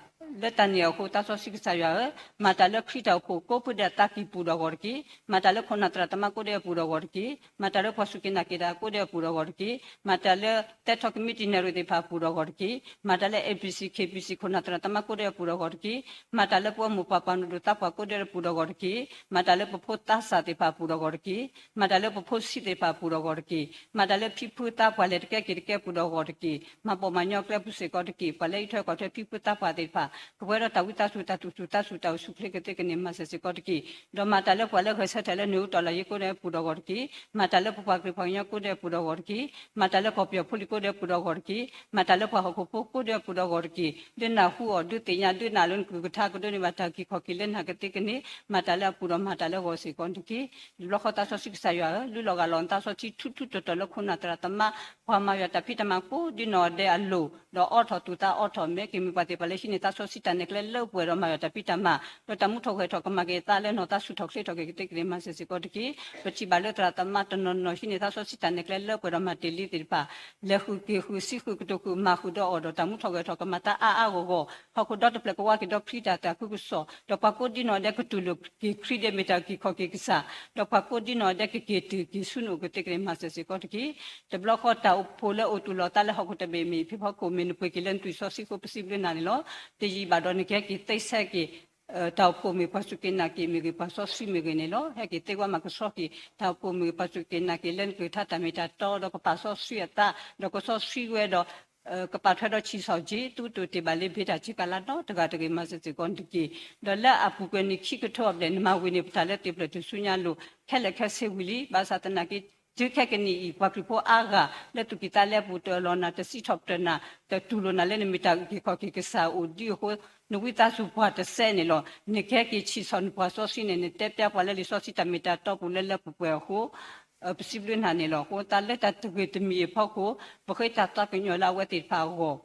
လၢတၢ်န့ၣ်အဃိ သးစီဆှံကစၢ်ယွၤဧၢ, မၤတၢ်လၢခရံာ်တၢ်အိၣ်ဖှိၣ်ကိးဖုဒဲးအသးကံၢ်ပူၤဒီးအဂီၢ်တက့ၢ်. မၤတၢ်လၢခိၣ်နၢ်သရၣ်သမါကိးဒဲးအပူၤဒီးအဂီၢ်တက့ၢ်. မၤတၢ်လၢပှၤစူၢ်က့ၤနာ်က့ၤတၢ်ကိးဒဲးအပူၤဒီးအဂီၢ်တက့ၢ်. မၤတၢ်လၢသဲထီၣ်ကမံးတံာ်နဲၣ်ရွဲၣ်သ့ၣ်တဖၣ်အပူၤဒီးအဂီၢ်တက့ၢ်. မၤတၢ်လၢ A B C K B C ခိၣ်နၢ်သရၣ်သမါကိးဒဲးအပူၤဒီးအဂီၢ်တက့ၢ်. မၤတၢ်လၢပဝဲမိၢ်ပၢ်ပှၤဒိၣ်တၢ်ပှၤကိးဒဲးအပူၤဒီးအဂီၢ်တက့ၢ်. မၤတၢ်လၢပဖိသးစၢ်သ့ၣ်တဖၣ်အပူၤဒီးအဂီၢ်တက့ၢ်. မၤတၢ်လၢပဖိဆံးသ့ၣ်တဖၣ်အပူၤဒီးအဂီၢ်တက့ၢ်. မၤတၢ်လၢဖံဖုသးပှၢ်လဲၤတကဲက့ၤတကဲအပူၤဒီးအဂီၢ်တက့ၢ်. မၤပိာ်မၤညီကျဲပူၤစ့ၢ်ကီးတက့ၢ်. ပှၤလၢအံးထွဲကွၢ်ထွဲဖံဖုသးပှၢ်သ့ၣ်တဖၣ် ကပှဲၤဒီးတၢ်ဝံသးစူၤ တၢ်သူၣ်ဆူၣ်သးဆူၣ် တၢ်အိၣ်ဆူၣ်ချ့ကသ့ကန့ၢ်မၤစၢၤစ့ၢ်ကီးတက့ၢ်. ဒီးမၤတၢ်လၢပှၤလၢဂဲၤဆၢထၢၣ်လၢနုာ်အူတီၢ်လီၤယ့ၤကိးဒဲးအပူၤဒီးအဂီၢ်တက့ၢ်. မၤတၢ်လၢပပှၤကလုာ်ပှၤကညီကိးဒဲးအပူၤဒီးအဂီၢ်တက့ၢ်. မၤတၢ်လၢကီၢ်ပယီၤဖိလံၤကိးဒဲးအပူၤဒီးအဂီၢ်တက့ၢ်. မၤတၢ်လၢပှၤဟီၣ်ခိၣ်ဖိကိးဒဲးအပူၤဒီးအဂီၢ်တက့ၢ်. ဒုးနၢ်ဟူအီၤ ဒုးသ့ၣ်ညါ ဒုးနၢ်လၢနကုၢ်ကထါကဒိးန့ၢ်ဘၣ်တၢ်အုၣ်က့ၤခီၣ်က့ၤလၢနၤကသ့ကန့ၢ် မၤတၢ်လၢအပူၤဒီးမၤတၢ်လၢအဂီၢ်စ့ၢ်ကီးတက့ၢ်. တဘျီဃီသးစီဆှံကစၢ်ယွၤဧၢ, လုၢ်လီၤဂၢ်လီၤနသးစီဆှံထူထူတီတီလၢခိၣ်နၢ်သရၣ်သမါ ပှၤမၤယွၤတၢ်ဖံးတၢ်မၤကိးဒ်နီၢ်ဒဲးအလိၤ, ဒီးအီထီၣ်သူၣ်သးအီထီၣ်မဲာ် ကမ့ၢ်ပှၤသ့ၣ်တဖၣ်လၢဟံးန့ၢ်သးစီဆှံတၢ်နဲၣ်ကျဲလၢပှဲၤဒီး မၤယွၤတၢ်ဖံးတၢ်မၤ, ဒီးတၢ်မူထီၣ်ဂဲၤထီၣ်ကမၤက့ၤအသးလၢနီၢ်သးဆူၣ်ထီၣ်ချ့ထီၣ်က့ၤကသ့ကန့ၢ်မၤစၢၤစ့ၢ်ကီးတက့ၢ်. ပထံၣ်ဘၣ်လၢသရၣ်သမါတနီၤနီၤ ဟံးန့ၢ်သးစီဆှံတၢ်နဲၣ်ကျဲလၢပှဲၤဒီးမၤတ့ၢ်လံသ့ၣ်တဖၣ် လဲၤဃုာ်က့ၤဃုာ် စံးဃုာ်ကတိၤဃုာ် မၤဃုာ်ဒီးအီၤဒီး တၢ်မူထီၣ်ဂဲၤထီၣ်ကမၤတၢ်အါအါဂီၢ်ဂီၢ်, ဟီၣ်ခိၣ်ဒီတဖျၢၣ်ကဝါက့ၤဒီးခရံာ်တၢ်သးခုကစီၣ်, ဒီးပှၤကိးဒ်နီၢ်ဒဲးကတူၢ်လိာ်က့ၤခရံာ်ဒဲးမ့ၢ်တၢ်အုၣ်က့ၤခီၣ်က့ၤကစၢ်, ဒီးပှၤကိးဒ်နီၢ်ဒဲးကက့ၤတုၤက့ၤဆူနအိၣ်ကသ့ကန့ၢ်မၤစၢၤစ့ၢ်ကီးတက့ၢ်. တဘျီဃီတၢ်အိၣ်ဖှိၣ်လၢအိၣ်သူၣ်လီၤသးလၢဟီၣ်ခိၣ်တဘ့ၣ်မ့ၢ်ဖံဖီခိၣ် မ့ၢ်နပှ့ၤက့ၤလၢနသွံၣ်စီဆှံအဃိ ပစံးဘျုးနၤန့ၣ်လီၤ. တယံာ်ဘၣ်ဒီးနကဟဲက့ၤသ့စဲက့ၤ တၢ်အိၣ်ဖှိၣ်မ့ၢ်ပှၤစူၢ်က့ၤနာ်က့ၤမ့ၢ်ဂ့ၤ ပှၤစီဆှံမ့ၢ်ဂ့ၤန့ၣ်လီၤ. ဟဲက့ၤသ့ဝဲမး ကဆှီက့ၤ တၢ်အိၣ်ဖှိၣ်မ့ၢ်ဂ့ၤ ပှၤစူၢ်က့ၤနာ်က့ၤလၢနကလုၢ်ကထါတၢ်မ့ၢ်တၢ်တီ ဒီးကပာ်စီဆှံအသး ဒီးကစီဆှံဝဲဒီး ကပာ်ထွဲဒီးဆံးဆီၣ်က့ၤ သုတအိၣ်တ့ၢ်ဘၣ်လၢ ဘ့တၢ်ဆ့ကၤလါနီတဂၤတဂ့ၤ မၤစၢၤစ့ၢ်ကီးနတက့ၢ်. ဒီးလၢအပူၤကွံာ်နံၣ်ခံကထိအဘျဲၣ် နမၤဝံၤန့ၢ်ပတၢ်လၢသ့ၣ်ဖျၢၣ်ထူၣ်စုညါအလိၤ ခဲလၢာ်ခဲဆ့ဝံၤလံ. ဘၣ်ဆၣ်သနာ်က့ တုၤခဲကနံၣ်အံၤ ပှၤခရံာ်ဖိအါဂၤ လၢသူၣ်ကံၢ်သးလဲပူၤ တအၢၣ်လီၤနၤ တစံးထီၣ်ပတြၢၤနၤ တတူၢ်လိာ်နၤလၢနမ့ၢ်တၢ်အုၣ်က့ၤခီၣ်က့ၤကစၢ်အိၣ်ဒ်အဃိ နဝံသးစူၤပှၤတစဲးန့ၣ်လီၤ. နကဟဲက့ၤဆံးဆီၣ်နပှၤစီဆှံန့ၣ် နတဲပျါပှၤလၢလံာ်စီဆှံတၢ်မ့ၢ်တၢ်တီပူၤလၢလၢပှဲၤပှဲၤအဃိ ပစံးဘျုးနၤန့ၣ်လီၤ. အဃိသတးလၢတၢ်တဂ့ၤတမံၤအဖီခိၣ် ပဃ့တၢ်သးကညီၤလၢအဝဲသ့ၣ်တဖၣ်အဂီၢ်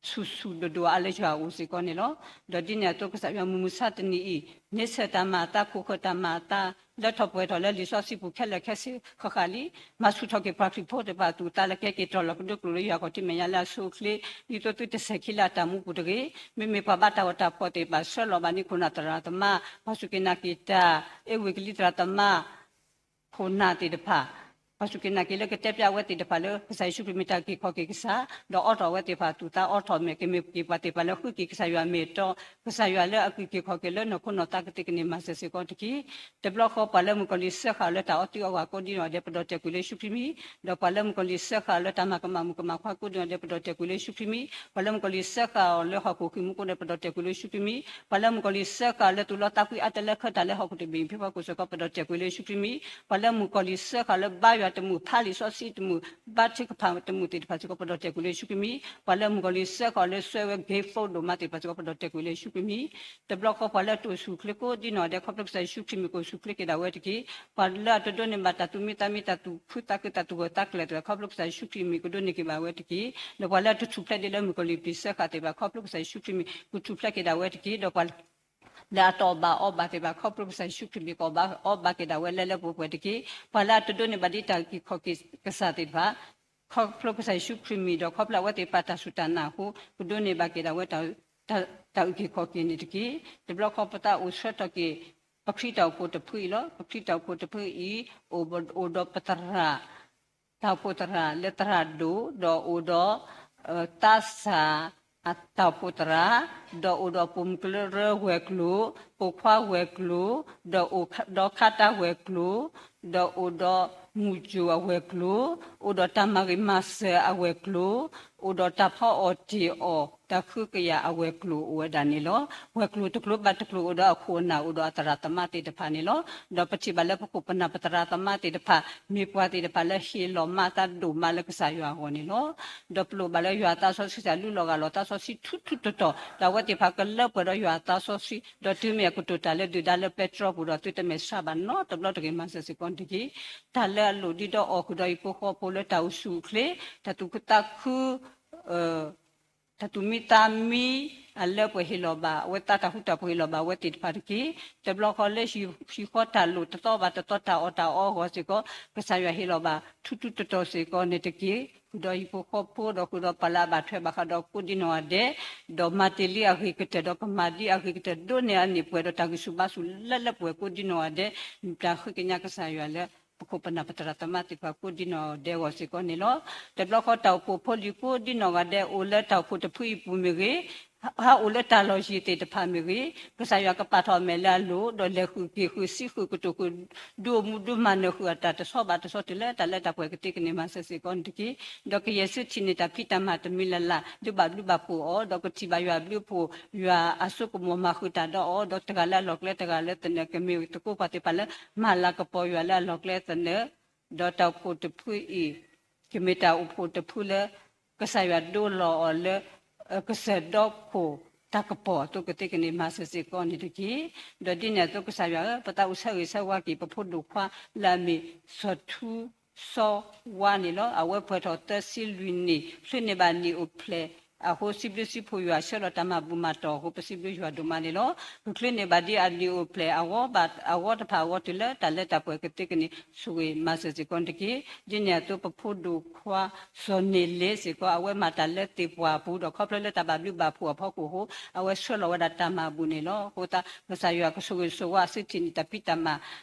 ဆူၣ်ဆူၣ်ဒိၣ်ဒိၣ်အါလၢယွၤအအိၣ်စ့ၢ်ကီးန့ၣ်လီၤ. ဒီးဒ်န့ၣ်အသိး ကစၢ်ယွၤမုၢ်မဆါတနံၤအံၤ န့ဆၢၣ်တၢ်မၤအသး ခိၣ်ဃၢၤတၢ်မၤအသး လၢထီၣ်ပှဲၤထီၣ်လၢလံာ်စီဆှံပူၤခဲလၢာ်ခဲဆ့ဃၣ်ဃၣ်လံ. မၤဆူၣ်ထီၣ်က့ၤပှၤခရံာ်ဖိသ့ၣ်တဖၣ်အသူၣ်အသးလၢကဟဲက့ၤတီၢ်လီၤကဒိကလုာ်လၢယွၤခီၣ်ထံးမဲာ်ညါလၢအဆိအချ့ ဒ်သိးသုတစဲၤခံလၢအတၢ်မူပူၤတဂ့ၤ. မ့မ့ၢ်ပှၤဘါတၢ်ဂီၤတၢ်ဖီၣ်သ့ၣ်တဖၣ်ဆှၢလီၤဘၣ်န့ၣ် ခိၣ်နၢ်သရၣ်သမါ ပှၤစူၢ်က့ၤနာ်က့ၤတၢ် အဲၣ်ဝံၤကလံၤသရၣ်သမါ ခိၣ်နၢ်သ့ၣ်တဖၣ် ပှၤစူၢ်က့ၤနာ်က့ၤလၢကတဲပျါအဝဲသ့ၣ်တဖၣ်လၢ ကစၢ်ယ့ၣ်ၡူးခရံာ်မ့ၢ်တၢ်အုၣ်က့ၤခီၣ်က့ၤကစၢ် ဒီးအီထီၣ်အဝဲသ့ၣ်တဖၣ်သူၣ်သးအီထီၣ်မဲာ် ကမ့ၢ်က့ၤပှၤသ့ၣ်တဖၣ်လၢဃုက့ၤကစၢ်ယွၤအမ့ၢ်အတီ ကစၢ်ယွၤလၢအုၣ်က့ၤခီၣ်က့ၤလၢနီၢ်ခိနီၢ်သးကသ့ကန့ၢ်မၤစၢၤစ့ၢ်ကီးတက့ၢ်. တဘျီဃီပှၤလၢမုၣ်ကီၤလံၢ်စၢဃာ်အီၤလၢတၢ်အီၣ်တံၢ်အီၣ်ဝၣ်ကိးဒ်နီၢ်ဒဲး ပဒီၣ်တဲာ်ကွံာ်လၢယ့ၣ်ၡူးခရံာ်မံၤ, ဒီးပှၤလၢမုၣ်ကီၤလံၢ်စၢဃာ်အီၤလၢတၢ်မၤကမၣ်မုၣ်ကမၣ်ခွါကိးဒ်နီၢ်ဒဲး ပဒီၣ်တဲာ်ကွံာ်လၢယ့ၣ်ၡူးခရံာ်မံၤ, ပှၤလၢမုၣ်ကီၤလံၢ်စၢဃာ်အီၤလၢဟီၣ်ခိၣ်ဃံးမူကိးဒဲး ပဒီၣ်တဲာ်ကွံာ်လၢယ့ၣ်ၡူးခရံာ်မံၤ, ပှၤလၢမုၣ်ကီၤလံၢ်စၢဃာ်အီၤလၢသူၣ်လီသးကွံအါတလၢခဲတၢ်လၢဟီၣ်ခိၣ်တဘ့ၣ်အံၤ ဖဲပှၤကိးစ့ၢ်ကီး ပဒီၣ်တဲာ်ကွံာ်လၢယ့ၣ်ၡူးခရံာ်မံၤ, ပှၤလၢမုၣ်ကီၤလံၢ်စၢဃာ်အီၤလၢဘါ တမုာ်ဖးလံာ်စီဆှံတမုာ်, ဘါထုကဖၣ်တမုာ်သ့ၣ်တဖၣ်စ့ၢ်ကီး ပဒိးတဲာ်ကွံာ်လၢယ့ၣ်ၡူးခရံာ်မံၤ, ပှၤလၢမုၣ်ကီၤလံၢ်စၢဃာ်အီၤလၢစွဲဝဲ gay ဒိၣ်မးသ့ၣ်တဖၣ်စ့ၢ်ကီး ပဒိးတဲာ်ကွံာ်လၢယ့ၣ်ၡူးခရံာ်မံၤ, တဘျီဃီ ပှၤလၢအတအိၣ်ဆူၣ်အိၣ်ချ့ကိးဒ်နီၢ်ဂၤဒဲး ခီဖျိကစၢ်ယ့ၣ်ၡူးခရံာ်မံၤ ကအိၣ်ဆူၣ်အိၣ်ချ့က့ၤဒၣ်ဝဲတက့ၢ်. ပှၤလၢအတဒိးန့ၢ်ဘၣ်တၢ်သူၣ်မံသးမံ တၢ်သူၣ်ခုသးခု တၢ်သူၣ်ဂၢၢ်သးကျၢၤသ့ၣ်တဖၣ် ခီဖျိကစၢ်ယ့ၣ်ၡူးခရံာ်မံၤ ကဒိးန့ၢ်က့ၤဘၣ်ဝဲတက့ၢ်. ဒီးပှၤလၢအတထူၣ်ဖျဲးဒ်လၢမုၣ်ကီၤလံၢ်ပျံၤစၢဃာ်သ့ၣ်တဖၣ် ခီဖျိကစၢ်ယ့ၣ်ၡူးခရံာ်မံၤ ကထူၣ်ဖျဲးက့ၤဒၣ်ဝဲတက့ၢ်. ဒီးပှၤ လၢအတအီၣ်ဘၣ်အီဘၣ်သ့ၣ်တဖၣ် ခီဖျိကစၢ်ယ့ၣ်ၡူးခရံာ်မံၤ ကအီၣ်ဘၣ်အီဘၣ်က့ၤဒၣ်ဝဲလၢလၢပှဲၤပှဲၤတက့ၢ်. ပှၤလၢအတဒိးန့ၢ်ဘၣ်ဒ်တၢ်အုၣ်က့ၤခီၣ်က့ၤကစၢ်သ့ၣ်တဖၣ် ခီဖျိကစၢ်ယ့ၣ်ၡူးခရံာ်မံၤ ဒီးခီဖျိအဝဲသ့ၣ်တဖၣ်တၢ်စူၢ်တၢ်နာ်အဃိ ကဒိးန့ၢ်ဘၣ်က့ၤဒၣ်ဝဲ တၢ်အုၣ်က့ၤခီၣ်က့ၤန့ၣ်တက့ၢ်. တဘျီဃီ ပသးအိၣ်ဆၢထီၣ်က့ၤ ပခရံာ်တၢ်အိၣ်ဖှိၣ်တဖုအံၤလီၤ. ပခရံာ်တၢ်အိၣ်ဖှိၣ်တဖုအံၤ အိၣ်ဒီးပသရၣ် တၢ်အိၣ်ဖှိၣ်သရၣ်လၢသရၣ်ဒိၣ်, ဒီးအိၣ်ဒီး သးစၢ် တၢ်အိၣ်ဖှိၣ်သရၣ်, ဒီးအိၣ်ဒီးပိာ်မုၣ်ကရၢဝဲၤကျိၤ, ပိာ်ခွါဝဲၤကျိၤ, ဒီးအိၣ်ဒီးခါတၢ်ဝဲၤကျိၤ, ဒီးအိၣ်ဒီးမုၢ်ကၠိၣ်အဝဲၤကျိၤ, အိၣ်ဒီးတၢ်မၤဂ့ၤမၤစၢၤအဝဲၤကျိၤ, အိၣ်ဒီးတၢ်ဖီအီၣ်တ့ၢ်အီၣ် တၢ်ဃုကယာ်အဝဲၤကျိၤအိၣ်ဝဲဒၣ်န့ၣ်လီၤ. ဝဲၤကျိၤတကျိၤဘၣ်တကျိၤ အိၣ်ဒီးအခိၣ်အနၢ် အိၣ်ဒီးအသရၣ်သမါသ့ၣ်တဖၣ်န့ၣ်လီၤ. ဒီးပထံၣ်ဘၣ်လၢပခိၣ်ပနၢ်ပသရၣ်သမါသ့ၣ်တဖၣ် မ့ၢ်ပှၤသ့ၣ်တဖၣ်လၢဟ့ၣ်လီၤမၤအသးဒိၣ်မးလၢကစၢ်ယွၤအဂီၢ်န့ၣ်လီၤ. ဒီးပလိၣ်ဘၣ်လၢယွၤအသးစီဆှံ စၢ်လူလီၤဂာ်လီၤသးစီဆှံထူထူတီတီ, ဒီးအဝဲသ့ၣ်တဖၣ်ကလၢပှဲၤဒီးယွၤအသးစီဆှံ, ဒီးတုၤမ့ၢ်အကတိၤတၢ်လၢဒုၣ်ဒါလၢပဲတြီပူၤဒီး သုတမဲာ်ဆှးဘၣ်နီတဘျီတဂ့ၤ မၤစၢၤစ့ၢ်ကီးတက့ၢ်. တၢ်လၢအလိၣ်ဒ်ဒီးအီၣ်ဃုာ်ဒီးဟံၣ်ဖိဃီဖိလၢတၢ်အိၣ်ဆူၣ်အိၣ်ချ့, တၢ်သူၣ်ခုသးခု တၢ်သူၣ်မံသးမံ အလၢပှဲၤဟ့ၣ်လီၤဘၣ် အဝဲသးတၢ်ဃူတၢ်ဖိးဟ့ၣ်လီၤဘၣ်အဝဲသ့ၣ်တဖၣ်တက့ၢ်. တဘျီဃီလၢဟံၣ်ဃီတၢ်လိၣ်တသီဘၣ်တသီ တၢ်အီၣ်တၢ်အီအဂီၢ်စ့ၢ်ကီး ကစၢ်ယွၤဟ့ၣ်လီၤဘၣ် ထူထူတီတီစ့ၢ်ကီးန့ၣ်တက့ၢ်. ဃုာ်ဒီးဟံၣ်ဖိဃီဖိ ဒီးဃုာ်ဒီးပှၤလၢအဘၣ်ထွဲဘၣ်ဃးဒီးကိးဒ်နီၢ်ဂၤဒဲး, ဒီးမၤတ့ၢ်လံအဂ့ၤကတၢၢ် ဒီးကမၤဒ်အဂ့ၤကတၢၢ် ဒိးန့ၢ်အန့ၢ်ပှဲၤဒီးတၢ်ဂံၢ်ဆူၣ်ဘါဆူၣ်လၢလၢပှဲၤပှဲၤကိးဒ်နီၢ်ဂၤဒဲး, မ့ၢ်တၢ်ဃ့ကညးကစၢ်ယွၤလၢ ပခိၣ်ပနၢ်ပသရၣ်သမါသ့ၣ်တဖၣ်ကိးဒ်နီၢ်ဂၤဒဲးအဂီၢ်စ့ၢ်ကီးန့ၣ်လီၤ. တဘျီဃီတၢ်အိၣ်ဖှိၣ်ဖိလံၤကိးဒ်နီၢ်ဂၤဒဲး အိၣ်လၢတၢ်အိၣ်ဖှိၣ်တဖုအံၤပူၤမ့ၢ်ဂ့ၤ, ဟးအိၣ်လၢတၢ်လီၢ်ယံၤသ့ၣ်တဖၣ်မ့ၢ်ဂ့ၤ, ကစၢ်ယွၤကပာ်ထီၣ်အမဲာ်လၢအလိၤ, ဒီးလဲၤဃုာ်က့ၤဃုာ် စံးဃုာ်ကတိၤဃုာ် ဒုးအိၣ်မူဒုးမၤနၢၤဃုာ်အတၢ်တဆီဘၣ်တဆီတုၤလၢတၢ်လၢတၢ်ပှဲၤကသ့ကန့ၢ် မၤစၢၤစ့ၢ်ကီးန့ၣ်တက့ၢ်. ဒီးကယဲၢ်ဆူထံၣ်န့ၢ်တၢ်ဖံးတၢ်မၤတမံၤလၢ်လၢ် ဒုးဘၣ်ဘျုးဘၣ်ဖှိၣ်အီၤ, ဒီးကထံၣ်ဘၣ်ယွၤအဘျုးအဖှိၣ်, ယွၤအစိကမီၤမၤဃုာ်တၢ်ဒီးအီၤ, ဒီးတဂၤလၢအလီၢ်ကျဲတဂၤလၢသနၢၣ် ကမ့ၢ်သကိးပှၤသ့ၣ်တဖၣ်လၢ မၤလၤကပီၤယွၤလၢအလီၢ်ကျဲသနၢၣ်, ဒီးတၢ်အိၣ်ဖှိၣ်တဖုအံၤ ကမ့ၢ်တၢ်အိၣ်ဖှိၣ်တဖုလၢ ကစၢ်ယွၤဒိလီၤအီၤလၢ ကစၢၢ်ဒီခိၣ်တၢ်ကပီၤအသိးကသ့ကန့ၢ် မၤစၢၤစ့ၢ်ကီးန့ၣ်တက့ၢ်. ဒီးဒ်န့ၣ်အသိးကစၢ်ယွၤဧၢ, ပသးအိၣ်ဆၢဂ့ၤဆၢဝါက့ၤ ပဖိဒိၣ်ခွါလၢအမ့ၢ်စီၤထူစီၤဝါန့ၣ်လီၤ. အဝဲပှဲၤထီၣ်သၢဆံလွံၢ်နံၣ် ချုးန့ၢ်ဘၣ်နံၣ်အိၣ်ဖျဲၣ်အဃိ စံးဘျုးစံးဖှိၣ်ယွၤ ဆှၢလီၤတၢ်မၤဘူၣ်မၤတီၢ်အဃိ ပစံးဘျုးယွၤဒိၣ်မးန့ၣ်လီၤ. ကချုးန့ၢ်ဘၣ်ဒ်အနံၣ်အိၣ်ဖျဲၣ်အဂီၢ်ဘၣ် အဂီၢ်တဖၣ်အဂီၢ်တုၤလၢတၢ်လၢတၢ်ပှဲၤကသ့ကန့ၢ် ဆိၣ်ဂ့ၤမၤစၢၤစ့ၢ်ကီးန့ၣ်တက့ၢ်. ဒ်န့ၣ်အသိးပဖိဒိၣ်ခွါ စီၤန့ၢ်လ့စ့ၢ်ကီး အဝဲမၤတၢ်လၢသ့ၣ်ပှၢ်ပူၤဒီး ခီဖျိလၢတၢ်ဘၣ်ဘျုးဘၣ်ဖှိၣ်အဖီခိၣ်အဃိ အဝဲဆှၢလီၤဝဲဒၣ်တၢ်မၤဘူၣ်န့ၣ်လီၤ. အဃိသတး ကစၢ်ယွၤကဆိၣ်ဂ့ၤဆိၣ်ဝါ ဆူထံၣ်န့ၢ်တၢ်ဖံးတၢ်မၤ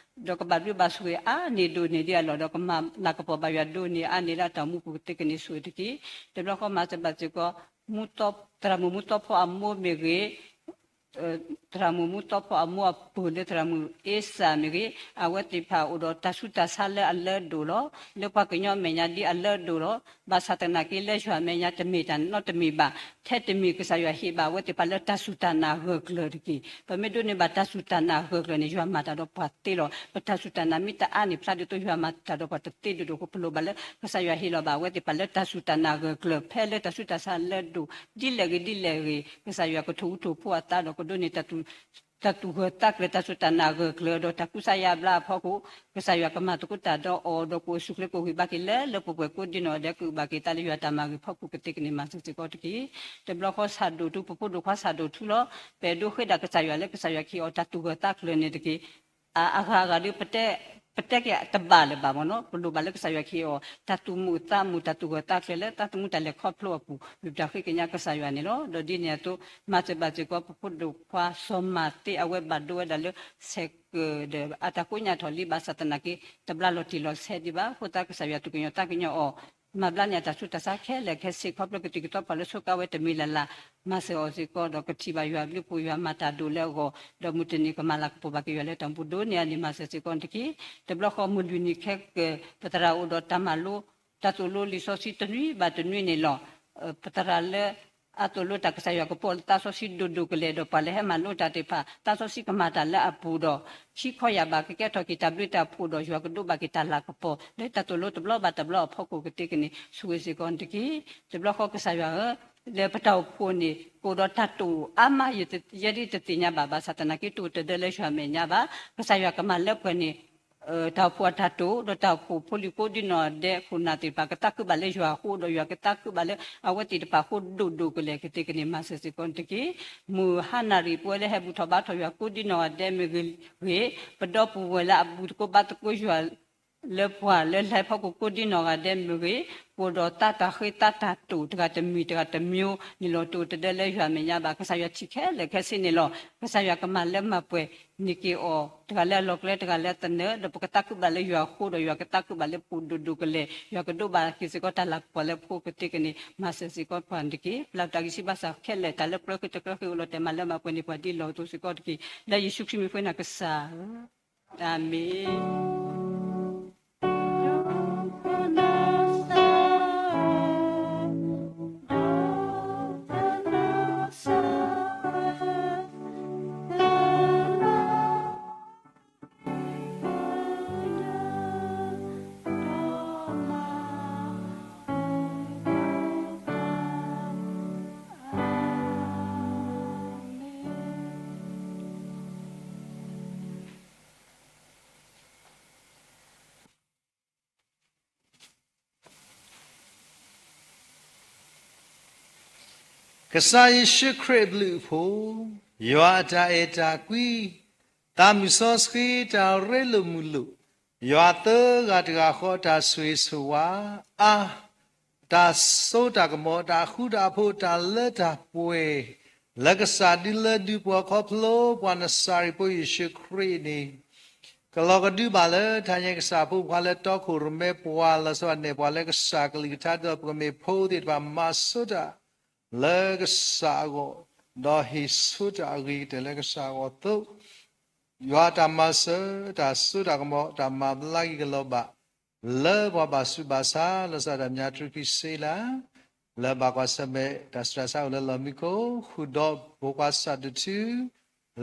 ဒီးကဘၣ်ဘျုးဘၣ်ဆိၣ်ဂ့ၤအါန့ၢ်ဒိၣ်န့ၢ်ဒ်အလီၢ် ဒီးကမၤလၤကပီၤဘၣ်ယွၤဒိၣ်န့ၢ်အါန့ၢ်လၢအတၢ်အိၣ်မူပူၤကသ့ကန့ၢ်ဆိၣ်ဂ့ၤတက့ၢ်. တဘျီဃီမၤစၢၤဘၣ်စ့ၢ်ကီး သရၣ်မုၣ်မူသီဖီအမိၢ်မ့ၢ်ဂ့ၤ, သရၣ်မုၣ်မူသီဖီအမိၢ်အပုၢ်လၢသရၣ်မုၣ်အ့စၢ်မ့ၢ်ဂ့ၤ, အဝဲသ့ၣ်တဖၣ်အိၣ်ဒီးတၢ်ဆူးတၢ်ဆါလၢအလၢအဒိၣ်လီၤ. လၢပှၤကညီအမဲာ်ညါဒ်အလၢအဒိၣ်လီၤ. ဘၣ်ဆၣ်သနာ်က့လၢယွၤအမဲာ်ညါတမ့ၢ်တၢ်နီတမံၤဘၣ်. ထဲတမံၤကစၢ်ယွၤဟ့ၣ်ဘၣ်အဝဲသ့ၣ်တဖၣ်လၢတၢ်စူၢ်တၢ်နာ်ဂၢၢ်ကျၢၤတက့ၢ်. ပမ့ၢ်ဒိးန့ၢ်ဘၣ်တၢ်စူၢ်တၢ်နာ်ဂၢၢ်ကျၢၤန့ၣ် ယွၤမၤတၢ်ဒီးပှၤသ့လီၤ. ပတၢ်စူၢ်တၢ်နာ်မ့ၢ်တအါန့ၣ်ဖျါဒ်သိး ယွၤမၤတၢ်ဒီးပှၤတသ့ဒိၣ်ဒိၣ်အဃိ ပလိၣ်ဘၣ်လၢ ကစၢ်ယွၤဟ့ၣ်လီၤဘၣ်အဝဲသ့ၣ်တဖၣ်လၢတၢ်စူၢ်တၢ်နာ်ဂၢၢ်ကျၢၤ ဖဲလၢတၢ်ဆူးတၢ်ဆါလၢအဒိၣ် ဒ်လဲၣ်ဂ့ၤဒ်လဲၣ်ဂ့ၤ ကစၢ်ယွၤကထိၣ်ဟူးထိၣ်ဖိအသးဒီးကဒိးန့ၢ် တၢ်သူၣ်ဂၢၢ်သးကျၢၤ တၢ်စူၢ်တၢ်နာ်ဂၢၢ်ကျၢၤ ဒီးတၢ်ကူစါယါဘျါအဖီခိၣ် ကစၢ်ယွၤကမၤသကိးတၢ်ဒီးအီၤ ဒီးကအိၣ်ဆူၣ်ချ့ကအိၣ်ဂံၢ်ဘါက့ၤလၢလၢပှဲၤပှဲၤကိးဒ်နီၢ်ဂၤဒဲး ကအုၣ်ဘၣ်က့ၤသးလၢယွၤတၢ်မၤဂ့ၤဖီခိၣ်ကသ့ကန့ၢ်မၤစၢၤစ့ၢ်ကီးတက့ၢ်. တဘျီဃီဆၣ်ဒိၣ်ထူ ပဖိဒိၣ်ခွါဆၣ်ဒိၣ်ထူလီၤ. ပအဲၣ်ဒိးဃ့ဒၣ်ကစၢ်ယွၤလၢကစၢ်ယွၤကဟ့ၣ်အီၤတၢ်သူၣ်ဂၢၢ်သးကျၢၤန့ၣ်တက့ၢ်. အဂၤအဂၤဒီး ပတဲက့ၤတဘၣ်လၢၤဘၣ်မ့ၢ်နီၤ ပလိၣ်ဘၣ်လၢကစၢ်ယွၤကဟ့ၣ်အီၤ တၢ်သူၣ်မုာ်သးမုာ် တၢ်သူၣ်ဂၢၢ်သးကျၢၤလၢ သးသမူတၢ်လဲၤခီဖျိအပူၤ မ့ၢ်ပတၢ်ဃ့ကညးကစၢ်ယွၤန့ၣ်လီၤ. ဒီးဒ်န့ၣ်အသိး မၤစၢၤဘၣ်စ့ၢ်ကီး ပဖိဒိၣ်ခွါစီၤမၤသ့ အဝဲဘၣ်ဒိဝဲဒၣ်လၢ ဆဲးကၢးဒီး အတၢ်ကိးညါထီၣ်လံ ဘၣ်ဆၣ်သနာ်က့ တဘျါလီၤတံၢ်လီၤဆဲးဒံးဘၣ်. အဃိသတး ကစၢ်ယွၤသူၣ်ကညီၤသးကညီၤအီၤ မၤဘျါန့ၢ်အတၢ်ဆူးတၢ်ဆါခဲလၢာ်ခဲဆ့ ခီဖျိကသံၣ်ကသီပှၤလၢဆိးကါဝဲတမံၤလၢ်လၢ် မၤစၢၤအီၤစ့ၢ်ကီး ဒီးကထံၣ်ဘၣ်ယွၤအဘျုးအဖှိၣ် ယွၤမၤတၢ်ဒိၣ်လၢအဂီၢ် ဒီးမုၢ်တနံၤကမၤလၤကပီၤဘၣ်က့ၤယွၤလၢတၢ်အိၣ်မူဒိၣ်န့ၢ်အန့ၣ် မၤစၢၤစ့ၢ်ကီးတက့ၢ်. တဘျီဃီမုၢ်လွံၢ်နံၤခဲကၢၤ ပသရၣ်အိၣ်ဒီးတၢ်မၤလိ တၢ်သိၣ်လိလံာ်စီဆှံတနွံဘၣ်တနွံန့ၣ်လီၤ. ပသရၣ်လၢ အသိၣ်လိတၢ်ကစၢ်ယွၤကပီၣ်လၢသးစီဆှံဒိၣ်ဒိၣ်ကလဲာ်ဒီး ပှၤလၢဟဲမၤလိတၢ်သ့ၣ်တဖၣ် သးစီဆှံကမၤတၢ်လၢအပူၤဒီး ဟံးခီယၢ်ဘၣ် ကကဲထီၣ်က့ၤတၢ်ဘျုးတၢ်ဖှိၣ်ဒီး ယွၤကဒိးဘၣ်က့ၤတၢ်လၤကပီၤ လၢတၢ်သိၣ်လိတဘျီဘၣ်တဘျီအဖီခိၣ်ကသ့ကန့ၣ် ဆိၣ်ဂ့ၤစ့ၢ်ကီးတက့ၢ်. တဘျီဃီကစၢ်ယွၤဧၢ, လၢပတၢ်အိၣ်ဖှိၣ်န့ၣ် ကအိၣ်ဒီးတၢ်တိာ်အါမး ယဲဒ်တသ့ၣ်ညါဘၣ် ဘၣ်ဆၣ်သနာ်က့ တအိၣ်တဒၢလၢယွၤမဲာ်ညါဘၣ်. ကစၢ်ယွၤကမၤလၢပှဲၤန့ၣ် တၢ်အိၣ်ဖှိၣ်အတၢ်တိာ် ဒီးတၢ်အိၣ်ဖှိၣ်ဖိလံၤကိးဒံနီၢ်ဂၤဒဲး ခိၣ်နၢ်သ့ၣ်တဖၣ် ကသးခုဘၣ်လၢယွၤအဃိ ဒီးယွၤကသးခုဘၣ်လၢအဝဲသ့ၣ်တဖၣ်ဃိဒိၣ်ဒိၣ်ကလဲာ်ကသ့ကန့ၣ် မၤစၢၤစ့ၢ်ကီးတက့ၢ်. မုၢ်ဟါနၣ်ရံၣ် ပဝဲလၢဟဲဘူၣ်ထီၣ်ဘါထီၣ်ယွၤကိးဒံနီၢ်ဂၤဒဲးမ့ၢ်ဂ့ၤ, ပဒီပုၢ်ဝဲၢ်လၢအဘူၣ်သကိးဘါသကိးယွၤ လၢပှၤလၢလဲၤဖီခိၣ်ကိးဒံနီၢ်ဂၤဒဲးမ့ၢ်ဂ့ၤ, ကအိၣ်ဒီးသးတၢ်ဃ့သးတၢ်တိာ်တဂၤတမံၤတဂၤတမံၤန့ၣ်လီၤ. တအိၣ်တဒၢလၢယွၤမဲာ်ညါဘၣ်. ကစၢ်ယွၤထံၣ်ခဲလၢာ်ခဲဆ့န့ၣ်လီၤ. ကစၢ်ယွၤကမၤလၢမၤပှဲၤန့ၢ်က့ၤအီၤ တဂၤလၢအလီၢ်ကျဲ တဂၤလၢအသနၢၣ် ဒီးပကသးခုဘၣ်လၢယွၤအဃိ ဒီးယွၤကသးခုဘၣ်လၢပူၤဒိၣ်ဒိၣ်ကလဲာ် ယွၤကဒိးဘၣ်က့ၤစ့ၢ်ကီးတၢ်လၤကပီၤလၢပဃိကသ့ကန့ၣ် မၤစၢၤစ့ၢ်ကီးပှၤတက့ၢ်. ပျၢ်ပတၢ်ဂံၢ်စၢ်ဘါစၢ်ခဲလၢာ် တၢ်လၢကြၢးဃ့တကြၢးဃ့အိၣ်လီၤတဲာ်မၤလၢမၤပှဲၤန့ၢ်ပှၤဒ်လီၢ်အသိးစ့ၢ်ကီးတက့ၢ်. လၢယ့ၣ်ၡူးခရံာ်မံၤဃ့နၤကစၢ်ဧၢ, အၤမ့ၣ်. ကစၢ်ယ့ၣ်ၡူးခရံာ်အဘျုးအဖှိၣ်, ယွၤအတၢ်အဲၣ်တၢ်ကွံ, သးမုၢ်စီဆှံတၢ်ရ့လိာ်မုာ်လိာ်, ယွၤသၢဂၤတဂၤဃီတၢ်ဆိၣ်ဂ့ၤဆိၣ်ဝါအါ, တၢ်စိတၢ်ကမီၤ တၢ်ဃူတၢ်ဖိး တၢ်လၢတၢ်ပှဲၤ လၢကစၢ်ဒုးလၢဒုးပှၤခီဖျိ ပှၤနစၤရ့းဖိယ့ၣ်ၡူးခရံာ်န့ၣ် ကလီၤကဒုဘၣ်လၢတၢ်ညါကစၢ်အဖိခွါလၢတီခိၣ်ရိၣ်မဲ ပှၤလၢစီၤန့ၢ်ပှၤလၢကစၢ်ကလုၢ်ကထါ ဒီးပကမ့ၢ်ဖိသ့ၣ်တဖၣ်မၤဆိတၢ်လၢကစၢ်အဂီၢ်, ဒီးဟ့ၣ်ဆိတၢ်အဂ့ၤကတၢၢ်လၢကစၢ်အဂီၢ်အသိး, ယွၤတၢ်မၤစၢၤ တၢ်စိတၢ်ကမီၤ တၢ်မၤဘျါက့ၤကလီၤဘၣ် လၢပှၤဘၣ်ဆူးဘၣ်ဆါ လီၤဆီဒၣ်တၢ် မၠးတြူးဖံစ့လး လၢဘၣ်ကွၢ်ဆၢၣ်မဲာ် တၢ်ဆူးတၢ်ဆါအိၣ်လၢလီၢ်မံခိၣ် ဃုာ်ဒီးဖိခွါစးဒိၣ်ထူ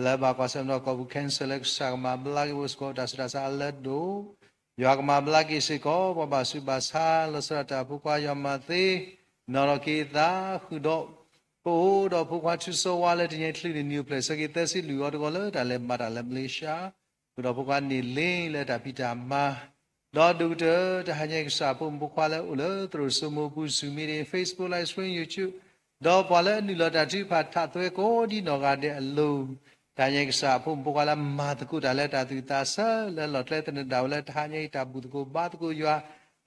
လၢဘၣ်ကွၢ်ဆၢၣ်မဲာ်ဒီးကီၢ်ပူၤ cancer လၢကစၢ်ကမၤဘျါက့ၤအိၣ်စ့ၢ်ကီး တၢ်ဆူးတၢ်ဆါအလၢဒိၣ်, ယွၤကမၤဘျါက့ၤစ့ၢ်ကီး ပှၤဘၣ်ဆူးဘၣ်ဆါ လီၤဆီဒၣ်တၢ် ဖိခွါယွၤမၤသ့ နီၢ်ထီၣ်က့ၤအသး ဃုာ်ဒီး ပအိၣ်ဒီးဖိခွါထူစီဝါလၢတနံၤအံၤ ချုးန့ၢ်နံၣ်အိၣ်ဖျဲၣ် ဆၢက့ၤသၢဆံလွံၢ်အီၤတဂီၤ လၢတၢ်လဲၤမၤတၢ်လၢမလ့ၤၡါ, ဃုာ်ဒီးဖိခွါန့ၢ်လ့လၢတၢ်ဖံးတၢ်မၤ, ဒီးဒိၣ်ကတၢၢ် တၢ်ဟါညါကစၢ်အဖိမုၣ်ဖိခွါလၢအိၣ်လၢသရိာ်စိမိၤပူၤ Zoom meeting, Facebook Live Stream, YouTube, ဒီးပှၤလၢအနုာ်လီၤတၢ်ထုကဖၣ်ထးသွဲကိးဒံနီၢ်ဂၤဒဲးအလိၤ, တၢ်ဟါညါကစၢ်အဖိမုၣ်ဖိခွါလၢမၤသကိးတၢ်လၢတ၁ံၢ်သးဆၢ လၢလီၢ်ကျဲသနၢၣ်ဒၣ်ဝဲလၢတၢ်ဟါညါအံၤ တၢ်ဘူၣ်သကိးဘါသကိးယွၤ,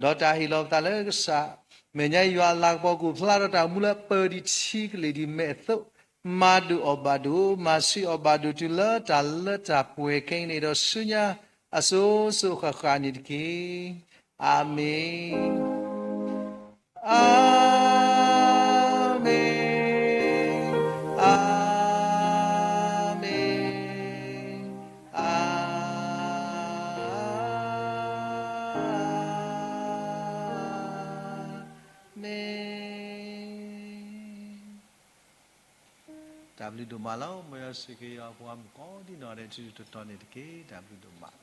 ဒီးတၢ်ဟ့ၣ်လီၤပသးလၢကစၢ်, မဲာ်ညါယွၤအလၤကပီၤကအိၣ်ဖျါထီၣ်တၢ်အိၣ်မူလၢအပၢၢ်ဒံးထံကလ့ၢ်ဒံးမဲာ်အသိး, မၤဒုးအီၣ်ဘၣ်ဒိၣ်, မၤဆံးအီၣ်ဘၣ်ဒိၣ် တုၤလၢတၢ်လၢတၢ်ပှဲၤခဲအံၤန့ၣ် ဒီးဆူညါအစိၤစိၤဃၣ်ဃၣ်န့ၣ်တက့ၢ်. အၤမ့ၣ်, အၤမ့ၣ်, အၤမ့ၣ်, အၤမ့ၣ်. တၢ်ဘျုးဒိၣ်မးလီၤ. မ်ယွၤဆိၣ်ဂ့ၤက့ၤယွၤအဖိမုၣ်ကိးဒံနီၢ်ဂၤဒဲး ထူထူတီတီန့ၣ်တက့ၢ်. တၢ်ဘျုးဒိၣ်မး.